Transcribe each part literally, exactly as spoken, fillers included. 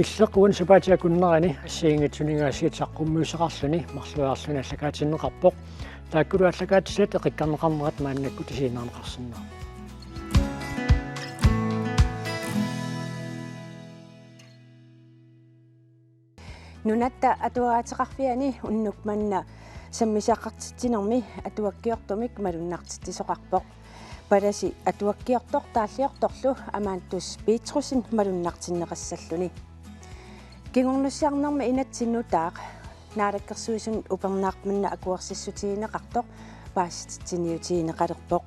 Illeqquen sapaatip akunnerani assigiinngitsunik aasiit saqqummiussaqarluni marluiarluni allakaatinneqarpoq. Taakkulu allakaatitaat eqikkarneqarnerat maannakkut isiginnaarneqarsinnaavoq. Nunatta Atuagaateqarfiani unnuk manna sammisaqartitsinermi atuakkiortumik malunnartitsisoqarpoq. Palasi atuakkiortoq taalliortorlu Amantus Petrussen malunnartinneqassalluni. Kingornussiarnermi inatsit nutaaq Naalakkersuisuni upernaaq manna akuersissutigineqartoq paasititsiniutigineqalerpoq.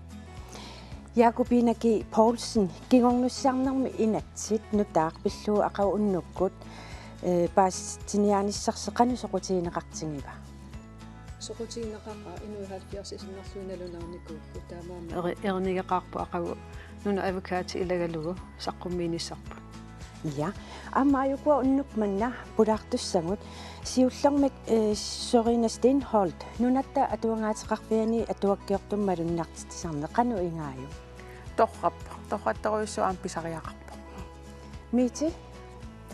Jakobine G. Poulsen, kingornussiarnermi inatsit nutaaq pillugu aqagu unnukkut, eh, paasititsiniaanissarsi qanoq soqutigineqartigiva? Soqutigineqaqaaq inuit halvfjerds sinnerlugit nalunaarnikuupput taamaammat. Eri-, erinigeqaarput aqagu nunap avukaatit ilagalugu saqqummiinissarput. Ja, aamma aajukua unnuk manna pulaartussagut siullermik, eh, Sørine Steenholdt, Nunatta Atuagaateqarfiani atuakkiortumik malunnartitsisarneq qanoq igaajuk? Torrappoq, torrattorujussuaq aamma pisariaqarpoq. Mette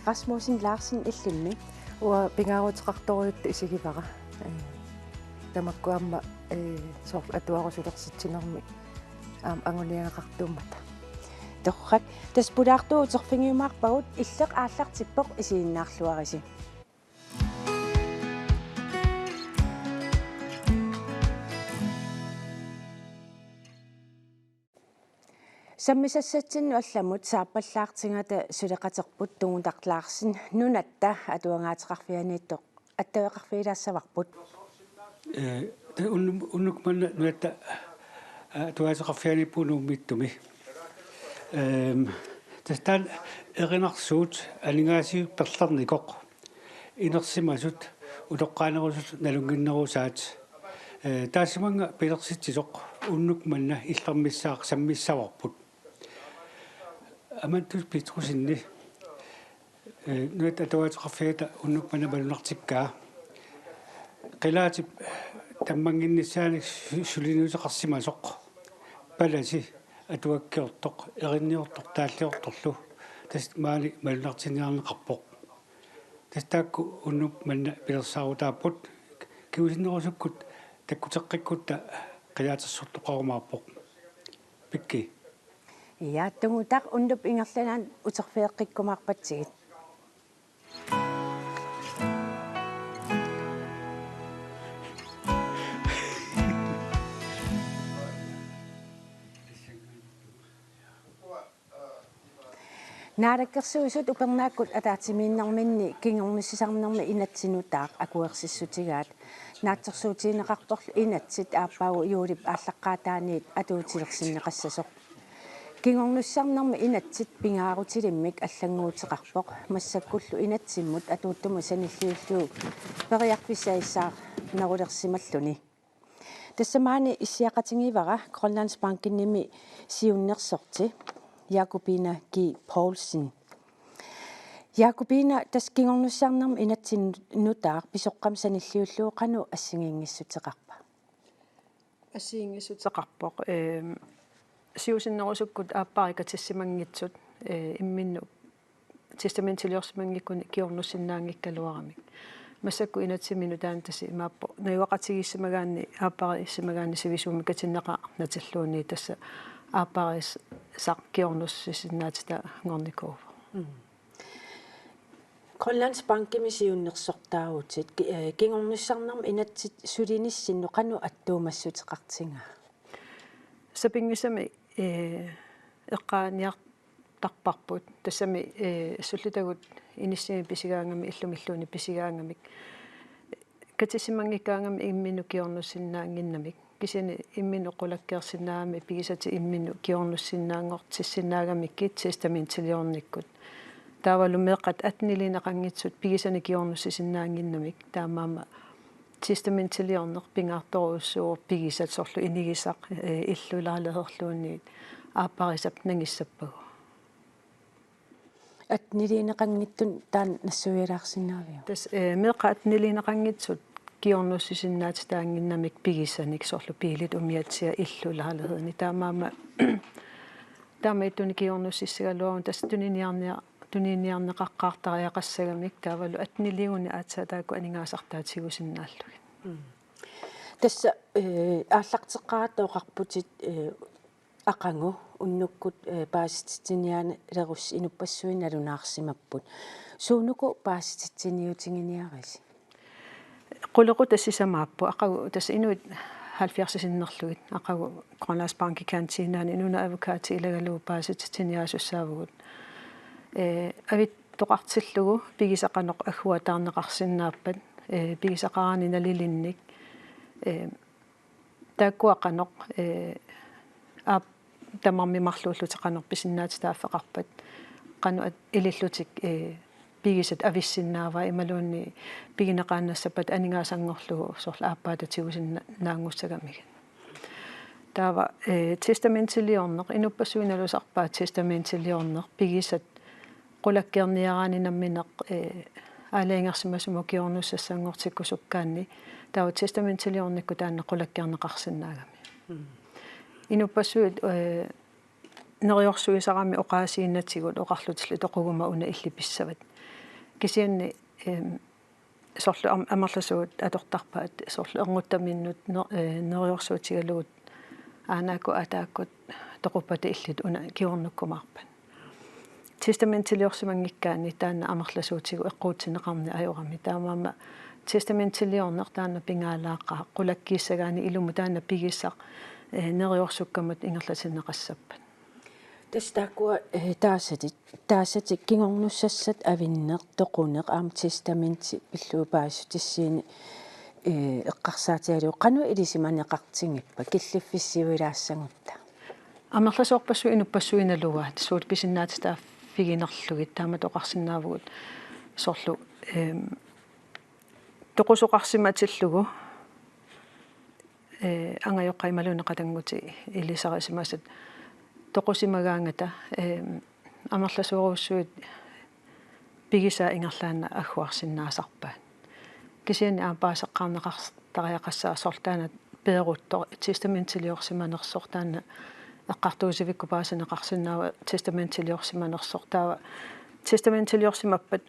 Rasmussen Larsen, illimmi? Uanga pingaaruteqartorujussuartut isigivara. Eh, tamakku aamma, eh, soorlu atuarusulersitsinermi aamma anguniagaqartuummata. Torrak, tassa pulaartugut uterfigiumaarpagut, Illeq aallartippoq, isiginnaarluarisi. Sammisassatsinnut allamut saappallaartigata suleqaterput Tungutaq Larsen Nunatta Atuagaateqarfianiittoq attaveqarfigilaassavarput. Eh, ta-, unnu-, unnuk manna Nunatta, eh, Atuagaateqarfianiippugut Nuummiittumi. Ehm, tassa taanna erinarsuut aningaasiviit perlernikoq. Inersimasut utoqqaanerusut nalunnginnerusaat. Eh, taassumannga pilersitsisoq unnuk manna illermissaaq sammissavarput. Amantus Petrussenip, eh, Nunatta Atuagaateqarfiata unnuk manna malunnartikkaa. Qilaatip tammannginnissaanik su-, suliniuteqarsimasoq. Palasi atuakkiortoq, erinniortoq, taalliortorlu. Tassa maani malunnartinniarneqarpoq. Tassa taakku unnuk manna pilersaarutaapput, kingusinnerusukkut takkuteqqikkutta qilaatersortoqarumaarpoq. Pikki. Ja, Tungutaq, unnuup ingerlanerani uterfigeqqikkumaarpatsigit. Naalakkersuisut upernaakkut ataatsimiinnerminni kingornussisarnermi inatsit nutaaq akuersissutigaat naatsorsuutigineqartorlu inatsit aappaagu juulip aallaqqaataaniit atuutilersinneqassasoq. Kingornussisarnermi inatsit pingaarutilimmik allannguuteqarpoq, massakkullu inatsimmut atuuttumut sanilliullugu periarfissaassaarnerulersimalluni. Tassa maani issiaqatigivara Grønlandsbankenimi siunnersorti Jakobine G. Poulsen. Jakobine, tassa kingornussisarnermi inatsit nutaaq pisoqqamik sanilliullugu qanoq assigiinngissuteqarpa? Assigiinngissuteqarpoq, ehm, siusinnerusukkut aappariit katissimanngitsut, eh, imminnut testamentiliorsimanngikkunik kingornussinnaanngikkaluaramik. Massakkut inatsimmik nutaanik tassa imaappoq najugaqatigiissimagaanni, aappariissimagaanni sivisuumik katinneqarnatilluunniit tassa aapparissaq kingornussisinnaatitanngornikuuvoq. Mm. Grønlandsbankimi siunnersortaavutit, ki-, eh, kingornussisarnermi inatsit sulinissinnut qanoq attuumassuteqartigaa? Sapinngisamik, eh, eqqaaniartarparput. Tassami, eh, sullutagut inissinni pisigaangamik, illumilluunniit pisigaangamik. Katissimanngikkaangamik imminnut kingornussinnaannginnamik. Kisianni imminnut qulakkeersinnaagamik pigisatik imminnut kingornussinnaanngortissinnaagamikkit testamentiliornikkut. Taavalu meeqqat atteniliineqanngitsut pigisanik kingornussisinnaannginnamik. Taamaammat testamentiliorneq pingaartorujussuuvoq pigisat soorlu inigisaq, eh, illup lejligheerluunniit aapparisap nangissappagu. Atteniliineqanngitsut taanna nassuialaarsinnaaviuk? Tassa, eh, meeqqat atteniliineqanngitsut kingornussisinnaatitaannginnamik pigisanik soorlu biilit umiatsiat illu lejlighedini. Taamaammat taamaattunik kingornussissagaluaruni tassa tuniniarniar-, tuniniarneqaqqaartariaqassagamik taavalu atteniliugunik aatsaat taakku aningaasartaat tigusinnaallugit. Tassa, eh, aallarteqqaaratta oqarputit, eh, aqagu unnukkut, eh, paasititsiniaalerussi inuppassuit nalunaarsimapput. Suunuku paasititsiniutiginiarisi? Qulequtaq sisamaapput, aqagu tassa inuit halvfjerdsisinnerlugit, aqagu Grønlandsbankip kantinaani nunap advokati ilagalugu paasititsiniaasussaavugut. Eh, avittoqartillugu pigisat qanoq agguataarneqarsinnaappat, eh, pigisaqaraanni nalilinnik, eh, taakkua qanoq, eh, aap tamarmik marluullutik qanoq pisinnaatitaaffeqarpat, qanoq at-, ilillutik, eh, pigisat avissinnaavaat imaluunniit pigineqaannassappat aningaasanngorlugu soorlu aappaata tigusinnaanngussagamigit. Taava, eh, testamentiliorneq, inuppassuit nalusarpaat testamentiliorneq, pigisat qulakkeerniaraanni nammineq, eh, aalajangersimasumut kingornussassanngortikkusukkaanni, taava testamentiliornikkut taanna qulakkeerneqarsinnaagami. Inuppassuit, eh, neriorsuisarami oqaasiinnatigut oqarlutillu toquguma una illit pissavat. Kisianni, em, soorlu am-, amerlasuut atortarpaat soorlu ernuttaminnut ner-, eh, neriorsuutigalugu aanaakku aataakkut toquppata illit una kingornukkumaarpat. Testamentiliorsimanngikkaanni taanna amerlasuutigut eqquutsinneqarneq ajorami. Taamaammat testamentiliorneq taanna pingaalaaqaaq qulakkiissagaanni ilumut taanna pigisaq, eh, neriorsuukkammut ingerlatinneqassappat. Tassa taakkua, eh, taasatit, taasatit kingornussassat avinneq, toquneq aamma testamenti pillugu paasissutissiineq, eh, eqqarsaatigalugu qanoq ilisimaneqartigippat killiffik siulaassagutta? Amerlasoorpassuit inuppassuit nalugaat suut pisinnaatitaaffiginerlugit taamatut oqarsinnaavugut soorlu, em, toqusoqarsimatillugu, eh, angajoqqaat imaluunniit qatanngutit ilisarisimasat toqusimagaangata, eh, amerlasoorujussuit pigisaat ingerlaannaq agguarsinnaasarpaat. Kisianni aamma paaseqqaarneqartariaqassaaq soorlu taanna peeruttoq testamentiliorsimanersoq taanna eqqartuussivikkut paasineqarsinnaavoq testamentiliorsimanersoq taava testamentiliorsimappat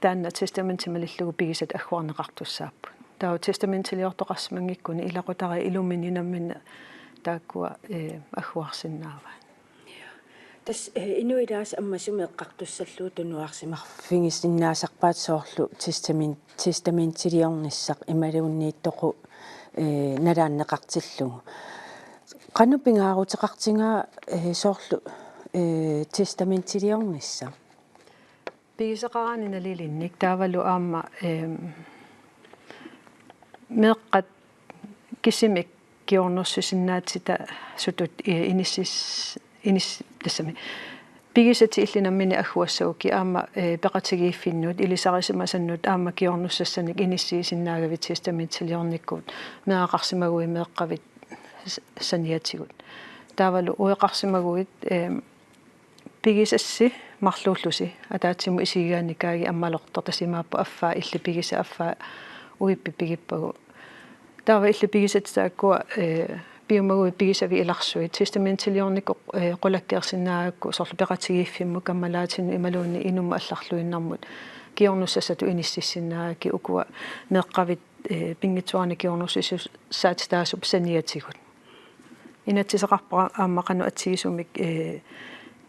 taanna testamenti malillugu pigisat agguarneqartussaapput. Taava testamentiliortoqarsimanngikkuni ilaqutariit iluminni namminneq taakkua, eh, agguarsinnaavaat. Tassa, eh, inuit ilaasa ammasumik eqqartussallugu tunuarsimarfigisinnaasarpaat soorlu testamen-, testamentiliornissaq imaluunniit toqu, eh, nalaanneqartillugu. Qanoq pingaaruteqartigaa, eh, soorlu, eh, testamentiliornissaq? Pigisaqaraanni nalilinnik taavalu aamma, em, meeqqat kisimik kingornussisinnaatitaassutut, eh, inissis-, inis-, tassami. Pigisatit illit nammineq agguassagukku aamma, eh, peqatigiiffinnut, ilisarisimasannut aamma kingornussassanik inissiisinnaagavit testamentiliornikkut meeraqarsimaguit meeqqavit s-, saniatigut. Taavalu ueqarsimaguit, em, pigisassi marluullusi ataatsimut isigigaanni kaagi ammalortoq tassa imaappoq affaa illit pigisat affaa uippit pigippagu. Taava illit pigisatit taakkua, eh, piumaguit pigisavit ilarsuit. Testamentiliornikkut, eh, qulakkeersinnaagakku soorlu peqatigiiffimmut kammalaatinnut imaluunniit inummut allarluinnarmut. Kingornussassatut inississinnaagakkit ukua meeqqavit, eh, pinngitsoorani kingornussissaatitaasup saniatigut. Inatsiseqarpoq aamma qanoq atsigisumik, eh,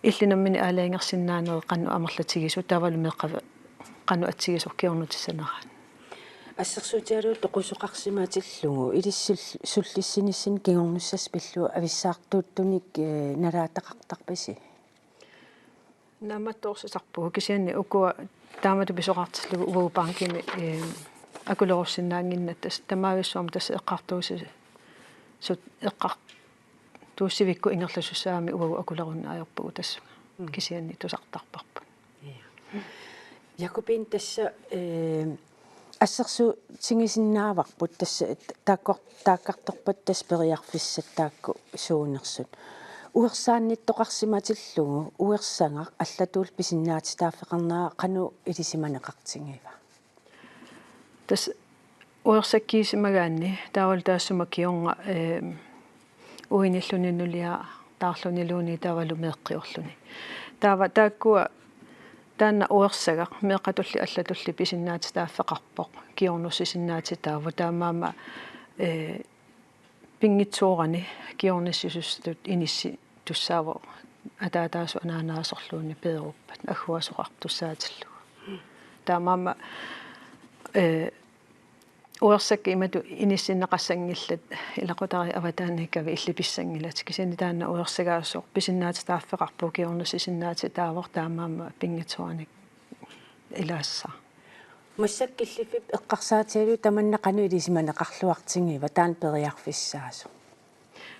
illit nammineq aalajangersinnaanerit qanoq amerlatigisut taavalu meeqqavit qanoq atsigisoq kingornutissaneraat. Assersuutigalugu toqusoqarsimatillugu ilissi sul-, sullissinissinni kingornussassat pillugu avissaartuuttunik, eh, nalaataqartarpisi? Naammattoorsisarpugut kisianni ukua taamatut pisoqartillugu uagut bankimi, eh, akulerussinnaannginnatta tassa tamaavissuarmi tassa eqqartuussisut eqqartuussivikkut ingerlasussaammat uagut akulerunnaarpagut tassunga. Mm. Kisianni tusartarparput. Ja. Jakobine tassa, eh, assersuutigisinnaavarput tassa taakkor-, taakkartorpata tassa periarfissat taakku suunersut. Uersaannittoqarsimatillugu uersagaq allatuullu pisinnaatitaaffeqarnera qanoq ilisimaneqartigiva? Tassa uersakkiisimagaanni taavalu taassuma kingorna, eh, uinilluni nuliartaarluniluunniit taavalu meeqqiorluni. Taava taakkua Taanna uersagaq meeqqatulli allatulli pisinnaatitaaffeqarpoq, kingornussisinnaatitaavoq, taamaammat, ee, pinngitsoorani kingornissisutut inissi tussaavoq ataataasoq anaanaasorluunniit peeruppat agguaasoqartussaatillugu. Taamaammat, ee, uersakkat imatut inissinneqassanngillat, ilaqutariit avataaniikkavit illit pissanngilatit. Kisianni taanna uersagaasoq pisinnaatitaaffeqarpoq, kingornussisinnaatitaavoq, taamaammat pinngitsoorani ilaassaaq. Massakkut killiffik eqqarsaatigalugu tamanna qanoq ilisimaneqarluartigiva taanna periarfissaasoq?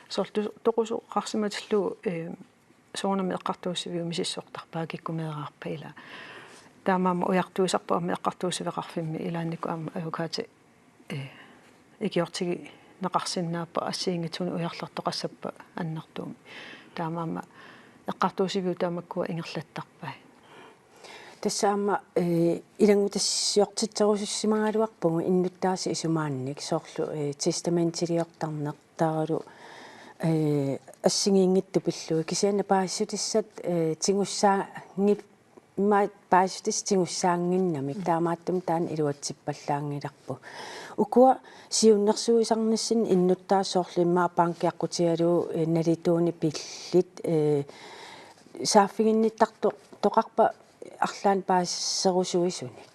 Soorlu toqusoqarsimatillugu, ee, soorunami eqqartuussiviup misissortarpaa, kikkut meeraarpat ilaa. Taamaammat ujartuisarpoq aamma eqqartuussiveqarfimmi, ilaannikkut aamma advokaati, ee, ikiortigineqarsinnaapput assigiinngitsunik ujarlertoqassappat annertuumik. Taamaammat eqqartuussiviup taamakkua ingerlattarpai. Tassa aamma, ee, ilanngutassiortitserusussimagaluarpugut innuttaasut isumaannik, soorlu, ee, testamentiliortarneq taavalu, ee, assigiinngitsut pillugit, kisianni paasissutissat, ee, tigussaanngip-, immaqa paasissutissat tigussaannginnamik, taamaattumik taanna iluatsippallaanngilarput. Ukua siunnersuisarnissinni innuttaasut, soorlu immaqa banki aqqutigalugu, ee, nalituunik pillit, ee, saaffiginnittartoq-, toqarpa arlaannik paasisserusuisunik?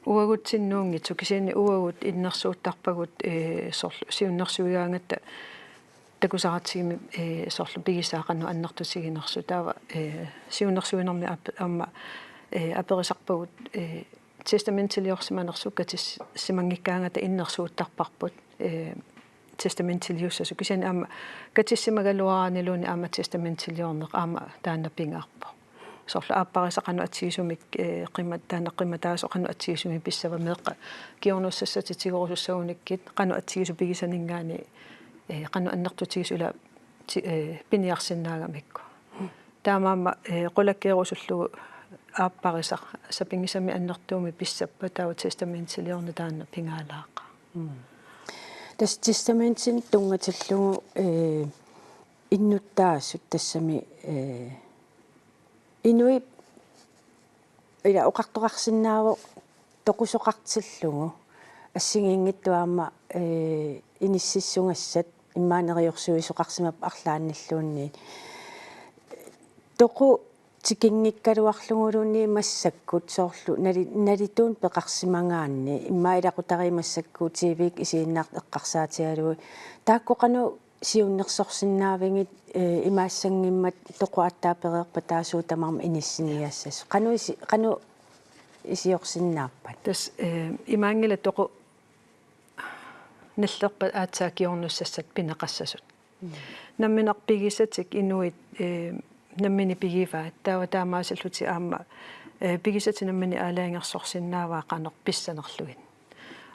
Uagutsinnut inngitsoq, kisianni uagut innersuuttarpagut, ee, soorlu siunnersuigaangatta takusaratsigu, ee, soorlu pigisaa qanoq annertutiginersoq, taava, ee, siunnersuinermi ap-, aamma, ee, aperisarpagut, ee, testamentiliorsimanersut katissimanngikkaangatta innersuuttarparput, ee, testamentiliussasut. Kisianni aamma katissimagaluaraanniluunniit aamma testamentiliorneq aamma taanna pingaarpoq. Soorlu aapparisaq qanoq atsigisumik, ee, qimmat-, taanna qimmataasoq qanoq atsigisumik pissava, meeqqat kingornussassatik tigorusussagunikkit qanoq atsigisut pigisaninngaanniit, ee, qanoq annertutigisut ilaa ti-, ee, piniarsinnaagamikku. Taamaammat, ee, qulakkeerusullugu aapparisaq sapinngisamik annertuumik pissappat taava testamentiliorneq taanna pingaalaaqaaq. Mm. Tassa testamentinik tunngatillugu, ee, innuttaasut tassami, ee, inuit ila oqartoqarsinnaavoq toqusoqartillugu assigiinngitsut aamma, ee, inississugassat immaqa neriorsuisoqarsimapput arlaannilluunniit. Toqu tikinngikkaluarluguluunniit massakkut soorlu nali-, nalituunik peqarsimagaanni, immaqa ilaqutariit massakkut T V-kkut isiginnaartut eqqarsaatigalugit. Taakku qanoq siunnersorsinnaavigit, ee, imaassanngimmat toqu aatsaat pereerpat taava suut tamarmik inissiniassasut? Qanoq isi-, qanoq isiorsinnaappat? Tassa, ee, imaanngilaq toqu nallerpat aatsaat kingornussassat pineqassasut. Mm. Nammineq pigisatik inuit, ee, nammineq pigivaat, taava taamaasillutik aamma, ee, pigisatik nammineq aalajangersorsinnaavaat qanoq pissanerlugit.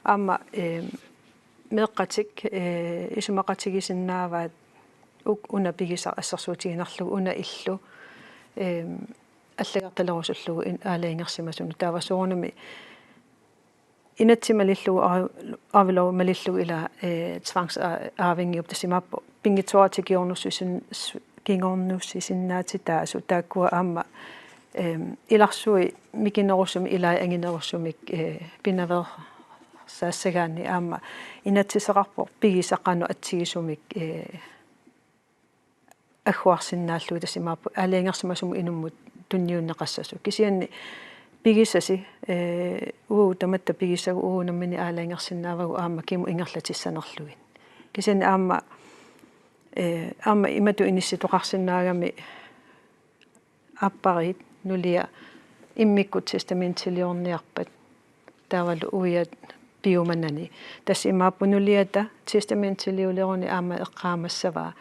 Aamma, ee, meeqqatik, ee, isumaqatigisinnaavaat uk-, una pigisaq assersuutiginerlugu, una illu, ee, allagartalerusullugu in-, aalajangersimasunut. Taava soorunami inatsit malillugu, aa-, aaviloorneq malillugu ilaa, ee, tvangsarvingiup, tassa imaappoq pinngitsooratik kingornussisin-, s-, kingornussisinnaatitaasut taakkua aamma, em, ilarsui mikinerusumik ilai anginerusumik, ee, pinaveersaassagaanni aamma inatsiseqarpoq pigisaq qanoq atsigisumik, ee, agguarsinnaallugit, tassa imaappoq aalajangersimasumut inummut tunniunneqassasut. Kisianni pigisasi, ee, uagut tamatta pigisagut, uagut nammineq aalajangersinnaavagut aamma kimut ingerlatissanerlugit. Kisianni aamma, ee, aamma imatut inissitoqarsinnaagami aappariit nuliat immikkut testamentiliorniarpat taavalu uiat piumanani. Tassa imaappoq nuliata testamentiliuleruni aamma eqqaamassavaa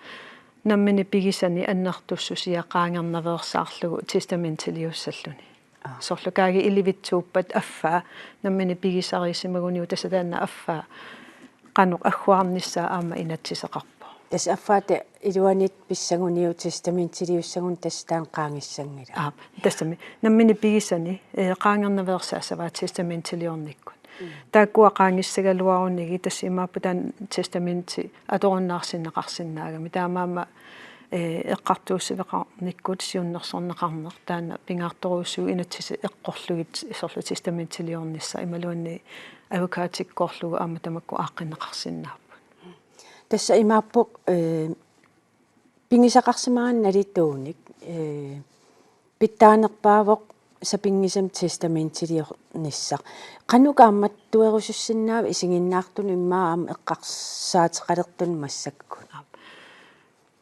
nammineq pigisani annertussusia qaangernaveersaarlugu testamentiliussalluni. Aa. Soorlu kaagi ilivitsuuppat affaa nammineq pigisarisimaguniuk, tassa taanna affaa qanoq agguarnissaa aamma inatsiseqarpoq. Tassa affaata iluanit pissaguniuk testamentiliussagunik tassa taanna qaangissanngilaq. Aap, tassami. Nammineq pigisani, ee, qaangernaveersaassavaa testamentiliornikkut. Mm. Taakkua qaangissagaluarunigit tassa imaappoq taanna testamenti atorunnaarsinneqarsinnaagami. Taamaammat, Ee, eqqartuussiveqarnikkut siunnersorneqarneq taanna pingaartorujussuuvoq inatsisit eqqorlugit soorlu testamentiliornissaq imaluunniit advokatikkoorlugu aamma tamakku aaqqinneqarsinnaapput. Tassa imaappoq, ee, pigisaqarsimagaanni nalituunik, ee, pitsaanerpaavoq sapinngisamik testamentiliornissaq. Qanoq kaammattuerusussinnaavat isiginnaartunut immaqa aamma eqqarsaateqalertunut massakkut?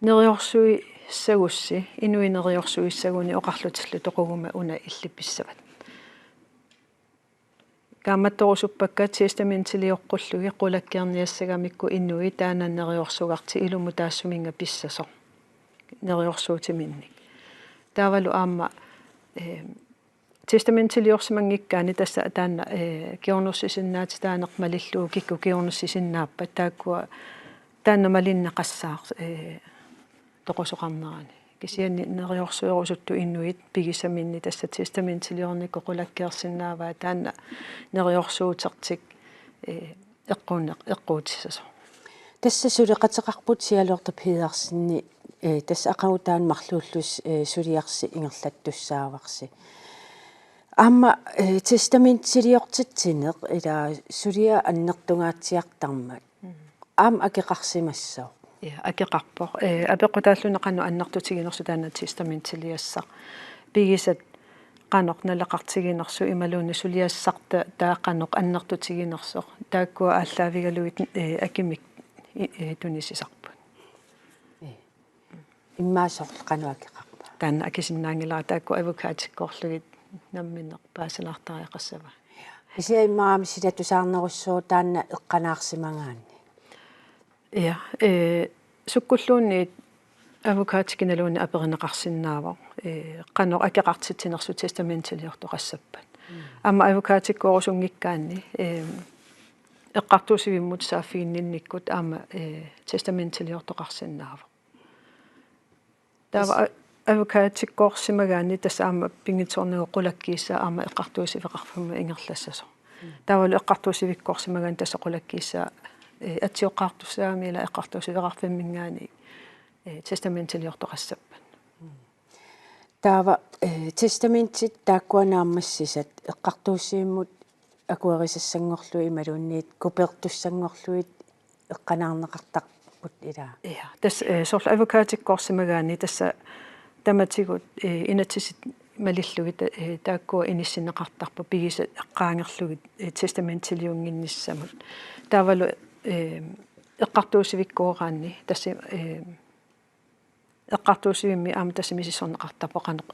Neriorsuissagussi, inuit neriorsuissaguni oqarlutillu toquguma una illit pissavat. Kaammattorusuppakka testamentiliorqullugit qulakkeerniassagamikku inuit taanna neriorsugartik ilumut taassuminnga pissasoq neriorsuutiminnik. Taavalu aamma, ee, testamentiliorsimanngikkaanni tassa taanna, ee, kingornussisinnaatitaaneq malillugu kikkut kingornussisinnaappat taakkua taanna malinneqassaaq, ee, toqusoqarnerani. Kisianni neriorsuerusuttut inuit pigisaminnik tassa testamentiliornikkut qulakkeersinnaavaat taanna neriorsuutertik, ee, eqquunneq-, eqquutissasoq. Tassa suleqateqarput Sialuarta Pedersenip, ee, tassa aqagu taanna marluullusi, ee, suliarsi ingerlattussaavarsi. Aamma, ee, testamentiliortitsineq ila suliaq annertungaatsiartarmat. Mm. Aamma akeqarsimassaaq. Ja, akeqarpoq. Ee, apeqqutaalluni qanoq annertutiginersoq taanna testamentiliassaq. Pigisat qanoq naleqartiginersut imaluunniit suliassarta taava qanoq annertutiginersoq. Taakkua aallaavigalugit, ee, akimik i-, ee, tunisisarput. Ee. Immaqa soorlu qanoq akeqarpa? Taanna akisinnaanngilara taakku advokatikkoorlugit namminneq paasinaartariaqassava. Kisianni immaqa aamma silatusaarnerussaaq taanna eqqanaarsimagaanni. Ja, ee, sukkulluunniit advokatit kinaluunniit aperineqarsinnaavoq, ee, qanoq akeqartitsinersut testamentiliortoqassappat. Mm. Aamma advokatikkoorusunngikkaanni, ee, eqqartuussivimmut saaffiginninnikkut aamma, ee, testamentiliortoqarsinnaavoq. Taava Yes. a-, advokatikkoorsimagaanni tassa aamma pinngitsoornagu qulakkiissaaq aamma eqqartuussiveqarfimmut ingerlassasoq. Mm. Taavalu eqqartuussivikkoorsimagaanni tassa qulakkiissaaq, ee, atsioqqaartussaagamik ila eqqartuussiveqarfimminngaanniit, ee, testamentiliortoqassappat. Mm. Taava, ee, testamentit taakkua naammassisat eqqartuussivimmut akuerisassanngorlugit imaluunniit kopeertussanngorlugit eqqanaarneqartarput ilaa. Ja, tassa, ee, soorlu advokatikkoorsimagaanni tassa tamatigut, ee, inatsisit malillugit, ee, taakkua inissinneqartarput pigisat eqqaangerlugit, ee, testamentiliunnginnissamut. Taavalu, ee, eqqartuussivikkooraanni tassa, ee, eqqartuussivimmi aamma tassa misissorneqartarpoq qanoq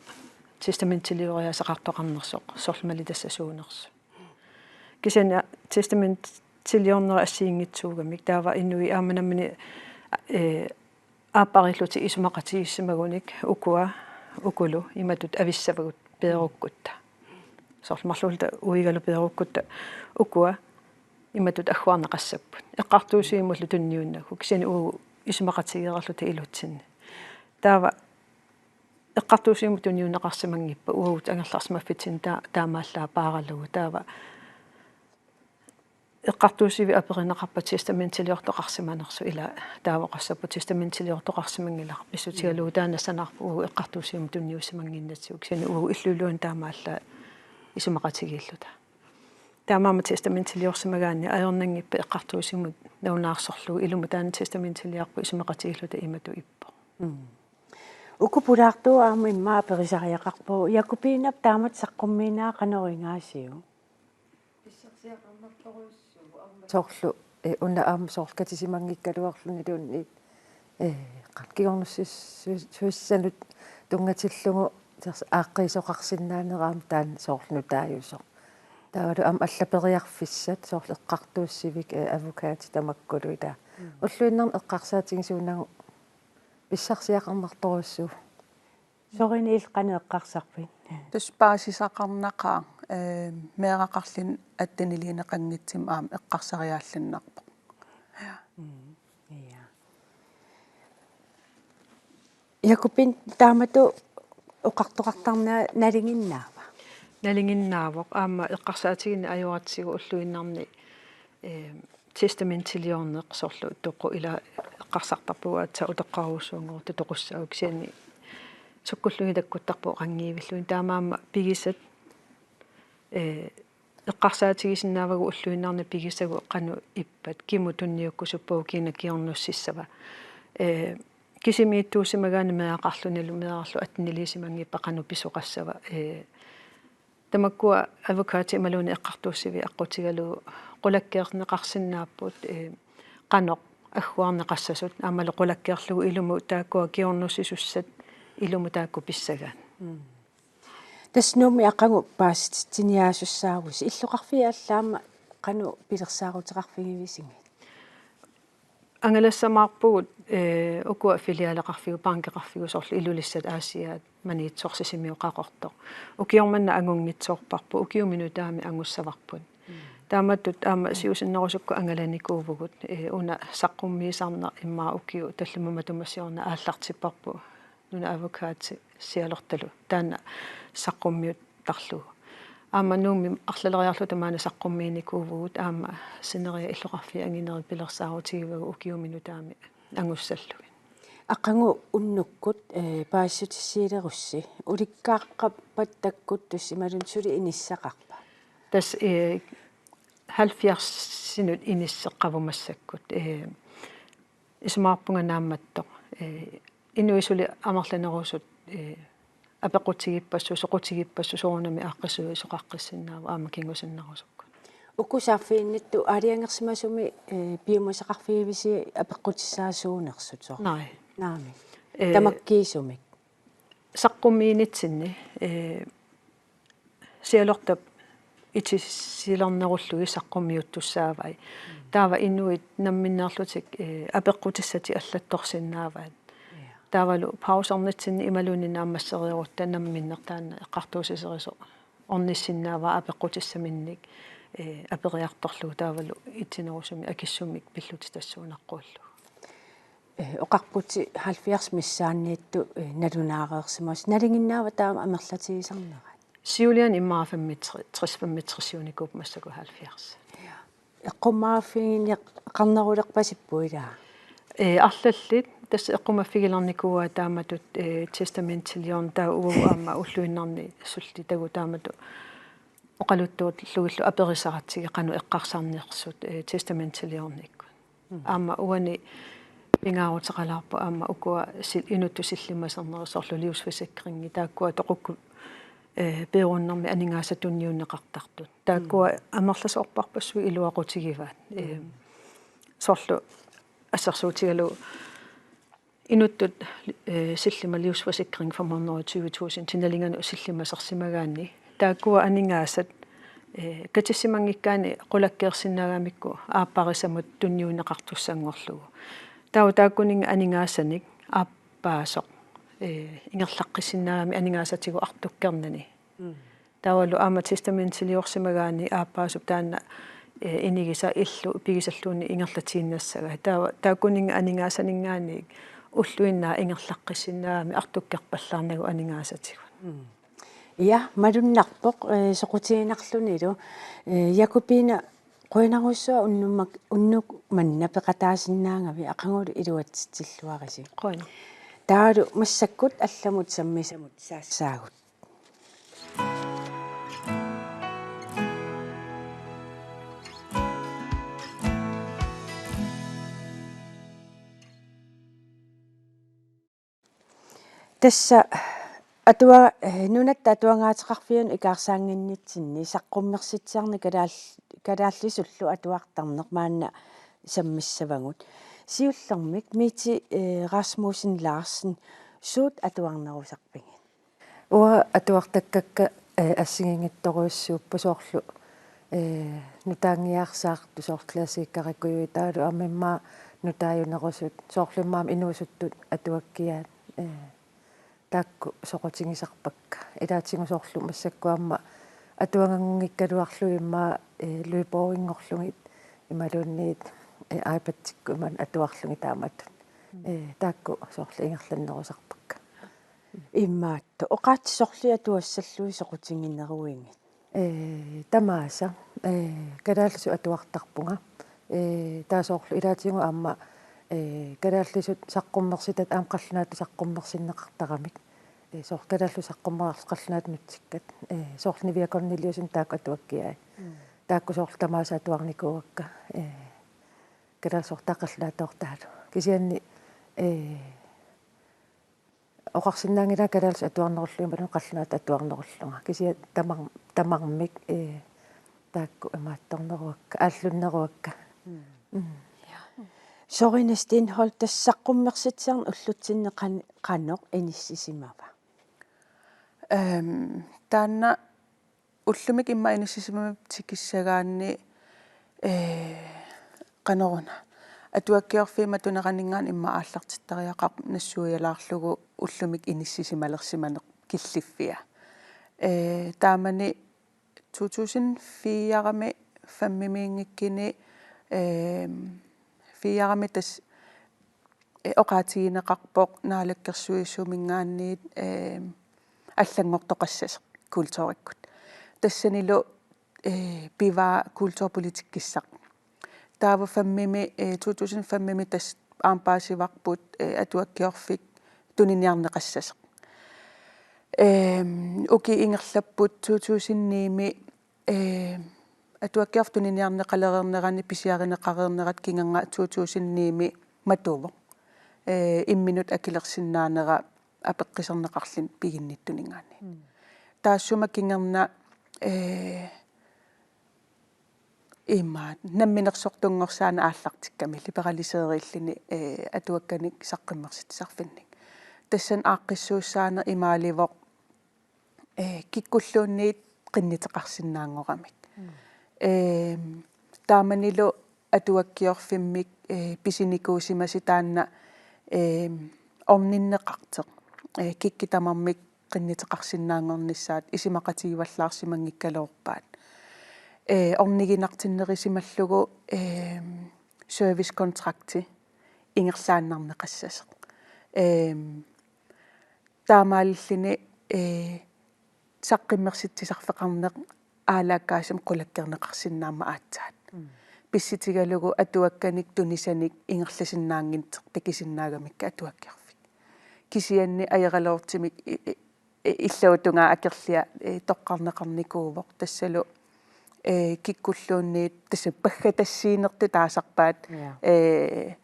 testamentilioriaaseqartoqarnersoq, soorlu mali tassa suunersut. Kisianni testamentiliorneq assigiinngitsuugamik taava inuit aamma nammineq, ee, aapparillutik isumaqatigiissimagunik ukua, ukulu imatut avissavagut peerukkutta. Soorlu marluulluta uigalu peerukkutta ukua imatut agguarneqassapput. Eqqartuussivimmullu tunniunnagu. Kisianni uagut isumaqatigeeralluta ilutsinni. Taava eqqartuussivimmut tunniunneqarsimanngippat uagut angerlarsimaffitsinni taa-, taamaallaat paaralugu. Taava eqqartuussivik aperineqarpat testamentiliortoqarsimanersoq ila taava oqassapput testamentiliortoqarsimanngilaq pissutigalugu taanna sanaarpoq uagut eqqartuussivimmut tunniussimannginnatsigu kisianni uagut illuiluanni taamaallaat isumaqatigiilluta. Taamaammat testamentiliorsimagaanni ajornanngippat eqqartuussivimmut nalunaarsorlugu ilumut taanna testamentiliarpoq isumaqatigiilluta imatut ippoq. Mm. Uku pulaartuut aamma immaqa aperisariaqarpagut. Jakobinap taamatut saqqummiinnera qanoq igaasiuk? Soorlu, ee, una aamma soorlu katisimanngikkaluarluniluunniit, ee, qanoq kingornussuis-, suissanut tunngatillugu tassa aaqqiisoqarsinnaanera aamma taanna soorlu nutaajusoq. Taavalu aamma allaperiarfissat soorlu eqqartuussivik, ee, advokatit tamakkulu ilaa. Mm. Ulluinnarni eqqarsaatigisat unagu pissarsiaqarnartorujussuuvoq. Sorini illit qanoq eqqarsarpit? Tassa paasisaqarnaqaaq, ee, meeraqarluni atteniliineqanngitsumik aamma eqqarsariaalluinnarpoq. Mm, ja. Jakobine taamatut oqartoqartarneq nalinginnaava? Nalinginnaavoq aamma eqqarsaatigineq ajoratsigu ulluinnarni, ee, testamentiliorneq soorlu toqu ila eqqarsartarpugut aatsaat utoqqarujussuanngortut toqussagut kisianni sukkulluunniit takkuttarput oqanngivilluni taamaammat pigisat ee eqqarsaatigisinnaavagut ulluinnarni pigisagut qanoq ippat kimut tunniukkusuppagu kina kingornussissava ee kisimiittuusimagaanni meeraqarlunilu meerarlu atteniliisimanngippat qanoq pisoqassava ee tamakkua advokatit imaluunniit eqqartuussivik aqqutigalugu qulakkeerneqarsinnaapput ee qanoq agguarneqassasut aammalu qulakkeerlugu ilumut taakkua kingornussisussat ilumut taakku pissagaat. Tassa Nuummi aqagu paasititsiniaasussaavusi illoqarfiit allat aamma qanoq pilersaaruteqarfigivisigit? Angalassamaarpugut ee ukua filialeqarfigut bankeqarfigut soorlu Ilulissat Aasiaat Maniitsoq Sisimiut Qaqortoq. Ukioq manna angunngitsoorparput ukiumi nutaami angussavarput. Taamatut aamma siusinnerusukkut angalanikuuvugut ee una saqqummiisarneq immaqa ukiut tallimat matuma siorna aallartipparput nunap advokati Sialortalu taanna saqqummiuttarlugu. Aamma Nuummi arlaleriarluta maani saqqummiinikuuvugut aamma sineriak illoqarfiit anginerit pilersaarutigivagut ukiumi nutaami angussallugit. Aqagu unnukkut ee paasissutissiilerussi ulikkaaqqappata takkuttussi imaluunniit suli inissaqarpa? Tassa ee halvfjerdsinut inisseqqavoq massakkut ee isumaqarpunga naammattoq ee inuit suli amerlanerusut ee apeqqutigippassuit soqutigippassuit soorunami aaqqissuisoqaqqissinnaavoq aamma kingusinnerusukkut. Uku saaffiginnittut aalajangersimasumik ee piumasaqarfigivisi apeqqutissaasuunersut soorlu? Nej. Naamik. Ee Tamakkiisumik. Saqqummiinitsinni ee Sialortap itisilernerullugit saqqummiuttussaavai. Taava inuit namminneerlutik ee apeqqutissatik allattorsinnaavaat. Taavalu pausernitsinni imaluunniit naammassereerutta namminneq taanna eqqartuussiserisoq ornissinnaavaa apeqqutissaminnik ee aperiartorlugu taavalu itinerusumik akissummik pillutitassuunaqquullugu. Ee oqarputit halvfjerds missaanniittut ee nalunaareersimasoq nalinginnaava taama amerlatigisarnerat? Siuliani immaqa femogtres femogtresiunikuupput massakkut halvfjerds. Eqqummaaffigineqarnerulerpasippoq ilaa? Ee arlallit tassa eqqumaffigilernikuuaat taamatut ee testamentiliorneq taava uagut aamma ulluinnarni sullitagut taamatut oqaluttuullugillu aperisaratsigu qanoq eqqarsarnersut ee testamentiliornikkut. Aamma uani pingaaruteqalaarpoq aamma ukua sil- inuttut sillimasernerit soorlu livsforsikringi taakkua toqukkut ee piirunnermi aningaasat tunniunneqartartut. Taakkua amerlasoorparpassuit iluaqutigivaat. Ee soorlu assersuutigalugu inuttut ee sillimmat livsforsikring femhundrede og tyve tusind tinalinganut sillimasersimagaanni taakkua aningaasat ee katissimanngikkaanni qulakkeersinnaagamikku aapparisamut tunniunneqartussanngorlugu. Taava taakkuninnga aningaasanik aappaasoq ee ingerlaqqissinnaagami aningaasatigut artukkernani. Taavalu aamma testamentiliorsimagaanni aappaasup taanna ee inigisaq illu pigisalluunniit ingerlatiinnassagai. Taava taakkuninnga aningaasaninngaanniit ulluinnarni ingerlaqqissinnaagami artukkerpallaarnagu aningaasatigut. Ja, malunnarpoq ee soqutiginarlunilu ee Jakobine qujanarsuaq unnummak unnuk manna peqataasinnaagavit aqagulu iluatsitsilluarisi. Qujan. Taavalu massakkut allamut sammisamut saassaagut. Tassa atua- ee nunatta atuagaateqarfianut ikaarsaannginnitsinni saqqummersitsiarneq kalaal- kalaallisullu atuartarneq maanna sammissavagut. Siullermik Mette ee Rasmussen Larsen, suut atuarnerusarpigit? Uanga atuartakkakka ee assigiinngitsorujussuupput soorlu ee nutaanngiaarsaartut soorlu klassikerikujui taavalu aamma immaqa nutaajunerusut soorlu immaqa inuusuttut atuakkiaat ee taakku soqutigisarpakka. Ilaatigut soorlu massakkut aamma atuaganngunngikkaluarlugit immaqa ee Løborginngorlugit imaluunniit ee iPadikkut imaluunniit atuarlugit taamatut. Ee taakku soorlu ingerlannerusarpakka. Imaattoq. Oqaatsit sorliit atuassallugit soqutigineruigit? Ee tamaasa ee kalaallisut atuartarpunga. Ee taava soorlu ilaatigut aamma ee, kalaallisut saqqummersitat aamma qallunaatut saqqummersinneqartaramik. Ee, soorlu kalaallisut saqqummerarlutik qallunaatut nutsikkat. Ee, soorlu Niviaq Korneliussen taakku atuakkiai. Mm. Taakku soorlu tamaasa atuarnikuuakka. Ee, kalaallisut soorlu qallunaatoortaalu. Kisianni, ee, oqarsinnaanngilanga kalaallisut atuarnerullugit imaluunniit qallunaatut atuarnerullunga. Kisianni tamar-, tamarmik, ee, taakku imaattorneruakka, aallunneruakka. Mm. Mm. Sori Steenholdt, tassa saqqummersitsisarneq ullutsinni qan-, qanoq inissisimava? Ehm, taanna ullumikkut immaqa inissisimavit tikissagaanni, ee, qanoruna. Atuakkiorfiit matuneraninngaanniit immaqa aallartittariaqarpoq nassuialaarlugu ullumikkut inissisimalersimaneq killiffia. Ee, taamani to tusind fire-mi fem-imiinngikkuni, ehm, fire-mi tassa, eh, oqaatigineqarpoq naalakkersuisuminngaanniit, ehm, allanngortoqassasoq kulturikkut. Tassanilu, eh, pivaa kulturpolitikkissaq. Taava fem-imi, eh, to tusind fem-imi tassa aamma paasivarput, eh, atuakkiorfik tuniniarneqassasoq. Ehm, ukiut ingerlapput to tusind ni-mi, ehm, atuakkiorfik tuniniarneqalereernerani pisiarineqareernerat kingorna to tusind ni-mi matuvoq. Eh, imminut akilersinnaanera apeqquserneqarluni piginnittuninngaanniit. Mm. Taassuma kingorna, eh, imaat, namminersortunngorsaaneq aallartikkami liberaliseerilluni, eh, atuakkanik saqqummersitsisarfinnik. Tassani aaqqissuussaaneq imaalivoq, eh, kikkulluunniit qinnuteqarsinnaanngoramik. Mm. Ehm, taamanilu atuakkiorfimmik, eh, pisinikuusimasoq taanna, ehm, orninneqartoq. Eh, kikkut tamarmik qinnuteqarsinnaanngornissaat isumaqatigivallaarsimanngikkaluarpaat. Eh, orniginartinnerusimallugu, ehm, servicekontrakti ingerlaannarneqassasoq. Ehm, taamaalilluni, eh, saqqummersitsisarfeqarneq aalaakkaasumik qulakkeerneqarsinnaammat aatsaat. Mm. Pissutigalugu atuakkanik tunisanik ingerlasinnaanngitsoq takusinnaagamikku atuakkiorfik. Kisianni ajoraluartumik i-, i-, i-, illuatungaa akerlia, eh, toqqarneqarnikuuvoq tassalu, eh, kikkulluunniit tassa paggatassiinertut taasarpaat, ja, eh,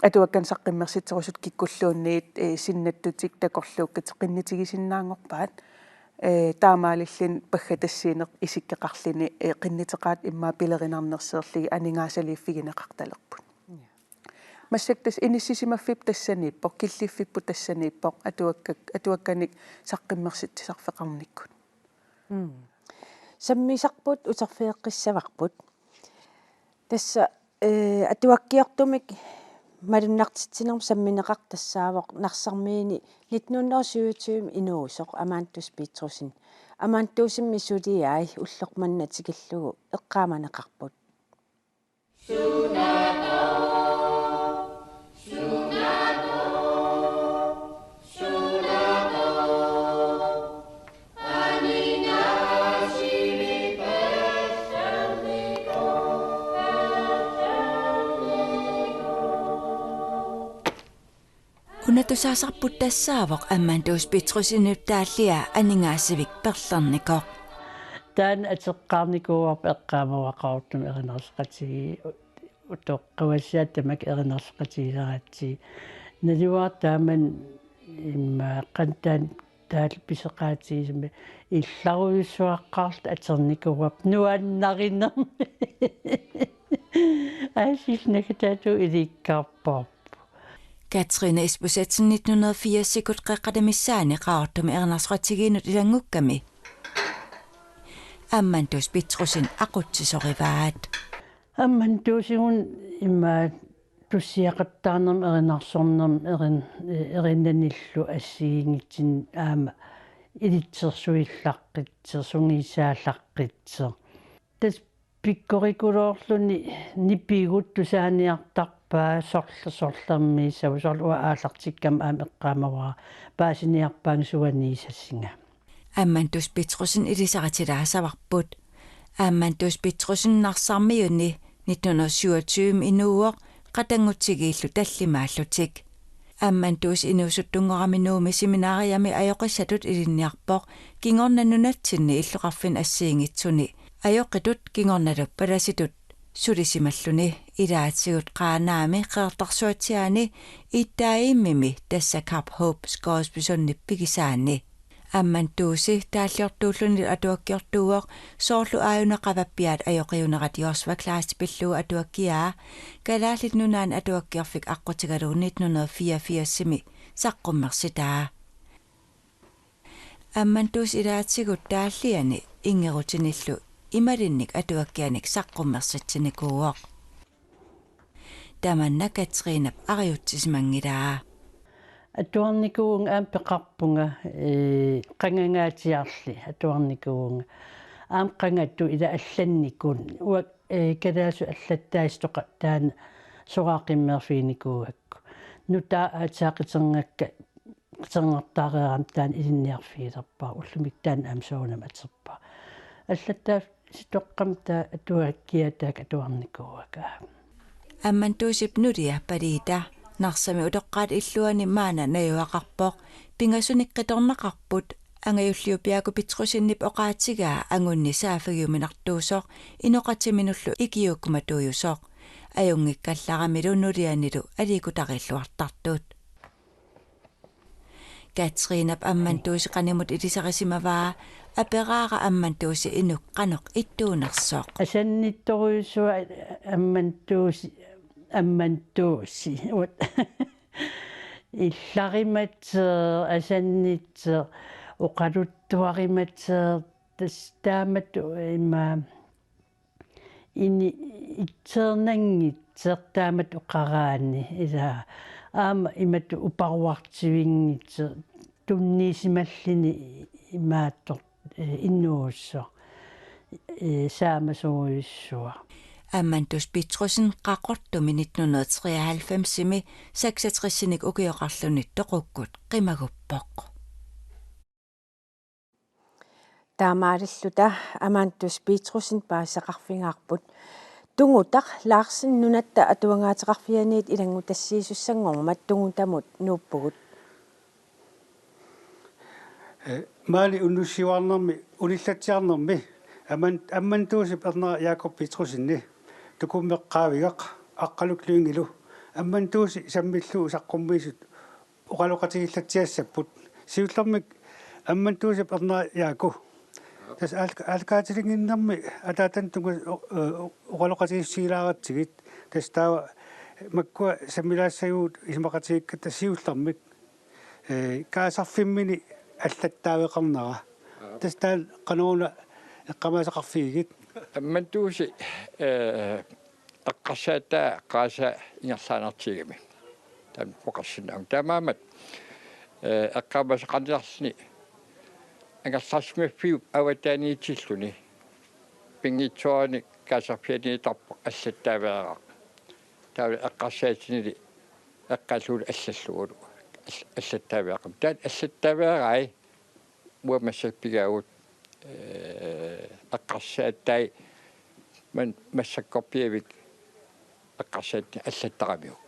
atuakkanik saqqummersitserusutut kikkulluunniit, eh, sinnattutik takorluukkatik qinnutigisinnaanngorpaat. Eh, taamaalilluni paggatassiineq isikkoqarluni, eh, qinnuteqaat immaqa pilerinarnersiorlugit aningaasaliiffigineqartalerput. Ja. Massakkut tassa inissisimaffipput tassaniippoq, killiffipput tassaniippoq, atuakkak-, atuakkanik saqqummersitsisarfeqarnikkut. Mm. Sammisarput uterfigeqqissavarput. Tassa, eh, atuakkiortumik malunnartitsinermut sammineqartoq tassaavoq Narsarmiuni nitten hundrede syvogtyve inuusoq Amantus Petrussen. Amantusimi suliai ulloq manna tikillugu eqqaamaneqarput. Una tusaasarput tassaavoq Amantus Petrussenip taallia aningaasivik perlernikoq. Taanna ateqqaarnikuuarput eqqaamavara Qaqortumi erinarsoqatigiit utoqqaat tamakku erinarsoqatigisaratsigit. Naluara taamani immaqa qantaan taal pisoqaatigisumik illarujussuaqqaarluta atornikuuarput nuannarinermik. Aasiit nagataatigut ilikkarparput. Katrine Isbosethsen nitten hundrede firsikut Qeqqata missaani Qaqortumi erinarsoqatigiinnut ilanngukkami Amantus Petrussen aqutsisorivaat. Amantusigut immaqa tussiaqattaarnermut erinarsornermut erin-, erinnanillu assigiinngitsunik aamma ilitsersuillaqqitsoq, sungiusaallaqqitsoq. Tassa pikkorikuluarluni nipigut tusaaniartarpaat sorl-, sorlermiissagut, soorlu uanga aallartikkama aamma eqqaamavara paasiniarpaannga suaniissasunga. Amantus Petrussen ilisaritilaasavarput. Amantus Petrussen Narsarmiuni nitten hundrede syvogtyve inuuvoq qatanngutsigiillu tallimaallutik. Ammantuusi inuusuttunngorami Nuummi seminariami ajoqissatut ilinniarpoq kingorna nunatsinni illoqarfinni assigiinngitsuni. Ajoqitut kingornalu palasitut sulisimalluni. Ilaatigut Qaanaami, Qeqertarsuatsiaani, Iittaajimmimi tassa Kap Hope Scoresbysundip pigisaani. Ammantuusi taalliortuullunilu atuakkiortuuvoq, soorlu aajuna qavappiaat ajoqiunerat Joshua Kleist pillugu atuakkiaa, Kalaallit Nunaanni Atuakkiorfik aqqutigalugu nitten hundrede fireogfirsimi saqqummersitaa. Ammantuusi ilaatigut taalliani inngerutinillu imalinnik atuakkianik saqqummersitsinikuuvoq. Tamanna Katrinap ariutsisimanngilaa. Atuarnikuuvunga aamma peqarpunga, ee, qangangaatsiarli atuarnikuuvunga. Aamma qangatut ila allannikut. Uanga, ee, kalaallisut allattaasitoqaat taanna soraaqimmeerfiginikuugakku. Nutaat aatsaat qiterngakka, qiterngortaareerami taanna ilinniarfigilerpara, ullumikkut taanna aamma soorunami aterpara. Allattaasitoqqami taava atuakkiaa taakku atuarnikuuakka. Ammantuusip nulia Paliita Narsami utoqqaat illuanni maanna najugaqarpoq. Pingasunik qitornaqarput, angajulliupiaaku Petrussenip oqaatigaa angunni saaffigiuminartuusoq, inoqatiminullu ikiuukkumatuujusoq. Ajunngikkallaramilu nulianilu aliikkutarilluartartut. Katrinap Ammantuusi qanimut ilisarisimavaa, aperaara Ammantuusi inuk qanoq ittuunersoq. Asannittorujussuaq Ammantuusi, Ammantuusi. Uat. Illarimatseq, asannitseq, oqaluttuarimatseq, tassa taamatut ima ini itseernanngitsoq taamatut oqaraanni, ila aamma imatut uparuartivinngitsoq, tunniusimalluni imaattoq, ee, inuusoq, ee, saamasorujussuaq. Ammantuus Petrussen Qaqortumi nitten hundrede treoghalvfemsimi seksogtresinik ukioqarluni toqukkut qimaguppoq. Taamaalilluta Ammantuus Petrussen paasisaqarfigaarput. Tungutaq Larsen Nunatta Atuagaateqarfianiit ilanngutassiisussanngormat Tungutamut nuuppugut. Ee, maani unnussiuarnermi, unillatsiarnermi, Amman-, Ammantuusip ernera Jakob Petrussenip Tukummeq Qaavigaq Aqqaluk Lyngilu Ammantuusi sammillugu saqqummiisut oqaloqatigiillatsiassapput. Siullermik Ammantuusip ernera Jaaku. Tassa aal-, aalakaatilinnginnermi ataatannut tunnga-, o-, o-, oqaloqatigiissutigilaaratsigit. Tassa taava makkua sammilaassagutsigu isumaqatigiikkatta siullermik, ee, kaasarfimmini allattaaveqarnera. Aap. Tassa taanna qanoruna eqqaamasaqarfigigit? Ammantuusi, ee, eqqarsaataa eqqaasaa ingerlaannartigigami. Taanna oqarsinnaavunga. Taamaammat, ee, eqqaamasaqarniarluni angerlarsimaffiup avataaniitilluni pinngitsoorani kaasarfianiittarpoq allattaaveeraq. Taava eqqarsaatinili eqqaallugu allallugulu all-, allattaaveeraq. Taanna allattaaveerai uanga massakkut pigaagut, ee, eqqarsaatai man-, massakkorpiaavik eqqarsaatini allattaramiuk.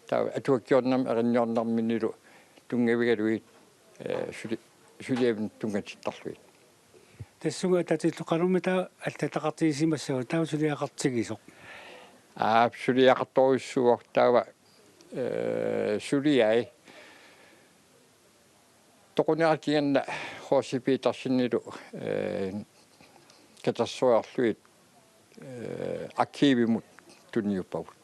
Taava atuakkiornermi erinniornerminilu tunngavigalugit, ee, suli-, suliavinnut tunngatittarlugit. Tassunga atatillu qanormi taava allataqartigisimassavat, taava suliaqartigisoq? Aap, suliaqartorujussuuvoq taava, ee, suliai. Toqunera kingorna H C Petersenilu, ee, katersoriarlugit, ee, arkivimut tunniuppagut.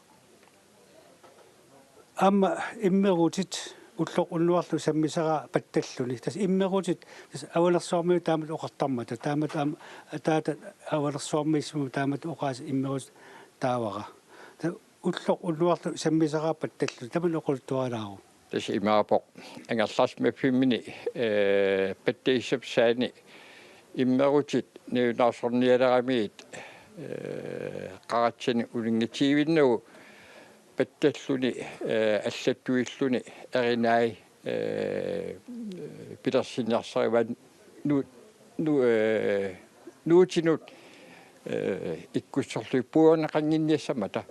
Aamma immerutit ulloq unnuarlu sammisara pattalluni. Tassa immerutit, tassa Avanersuarmiut taamatut oqartarmata. Taamatut aamma ataata Avanersuarmiissummut taamatut oqaasii immerutit taavara. Tassa ulloq unnuarlu sammisara pattalluni. Tamanna oqaluttuarilaaruk. Tassa imaappoq angerlarsimaffimmini, ee, pattagissappat saani immerutit nalunaarsornialeramiit, ee, qaratsani uninngatiivinnagu pattalluni, ee, allattuilluni erinai, ee, pilersinniarsarivaat nu-, nu-, ee, nuutinut, ee, ikkussorlugit puigorneqannginniassammata.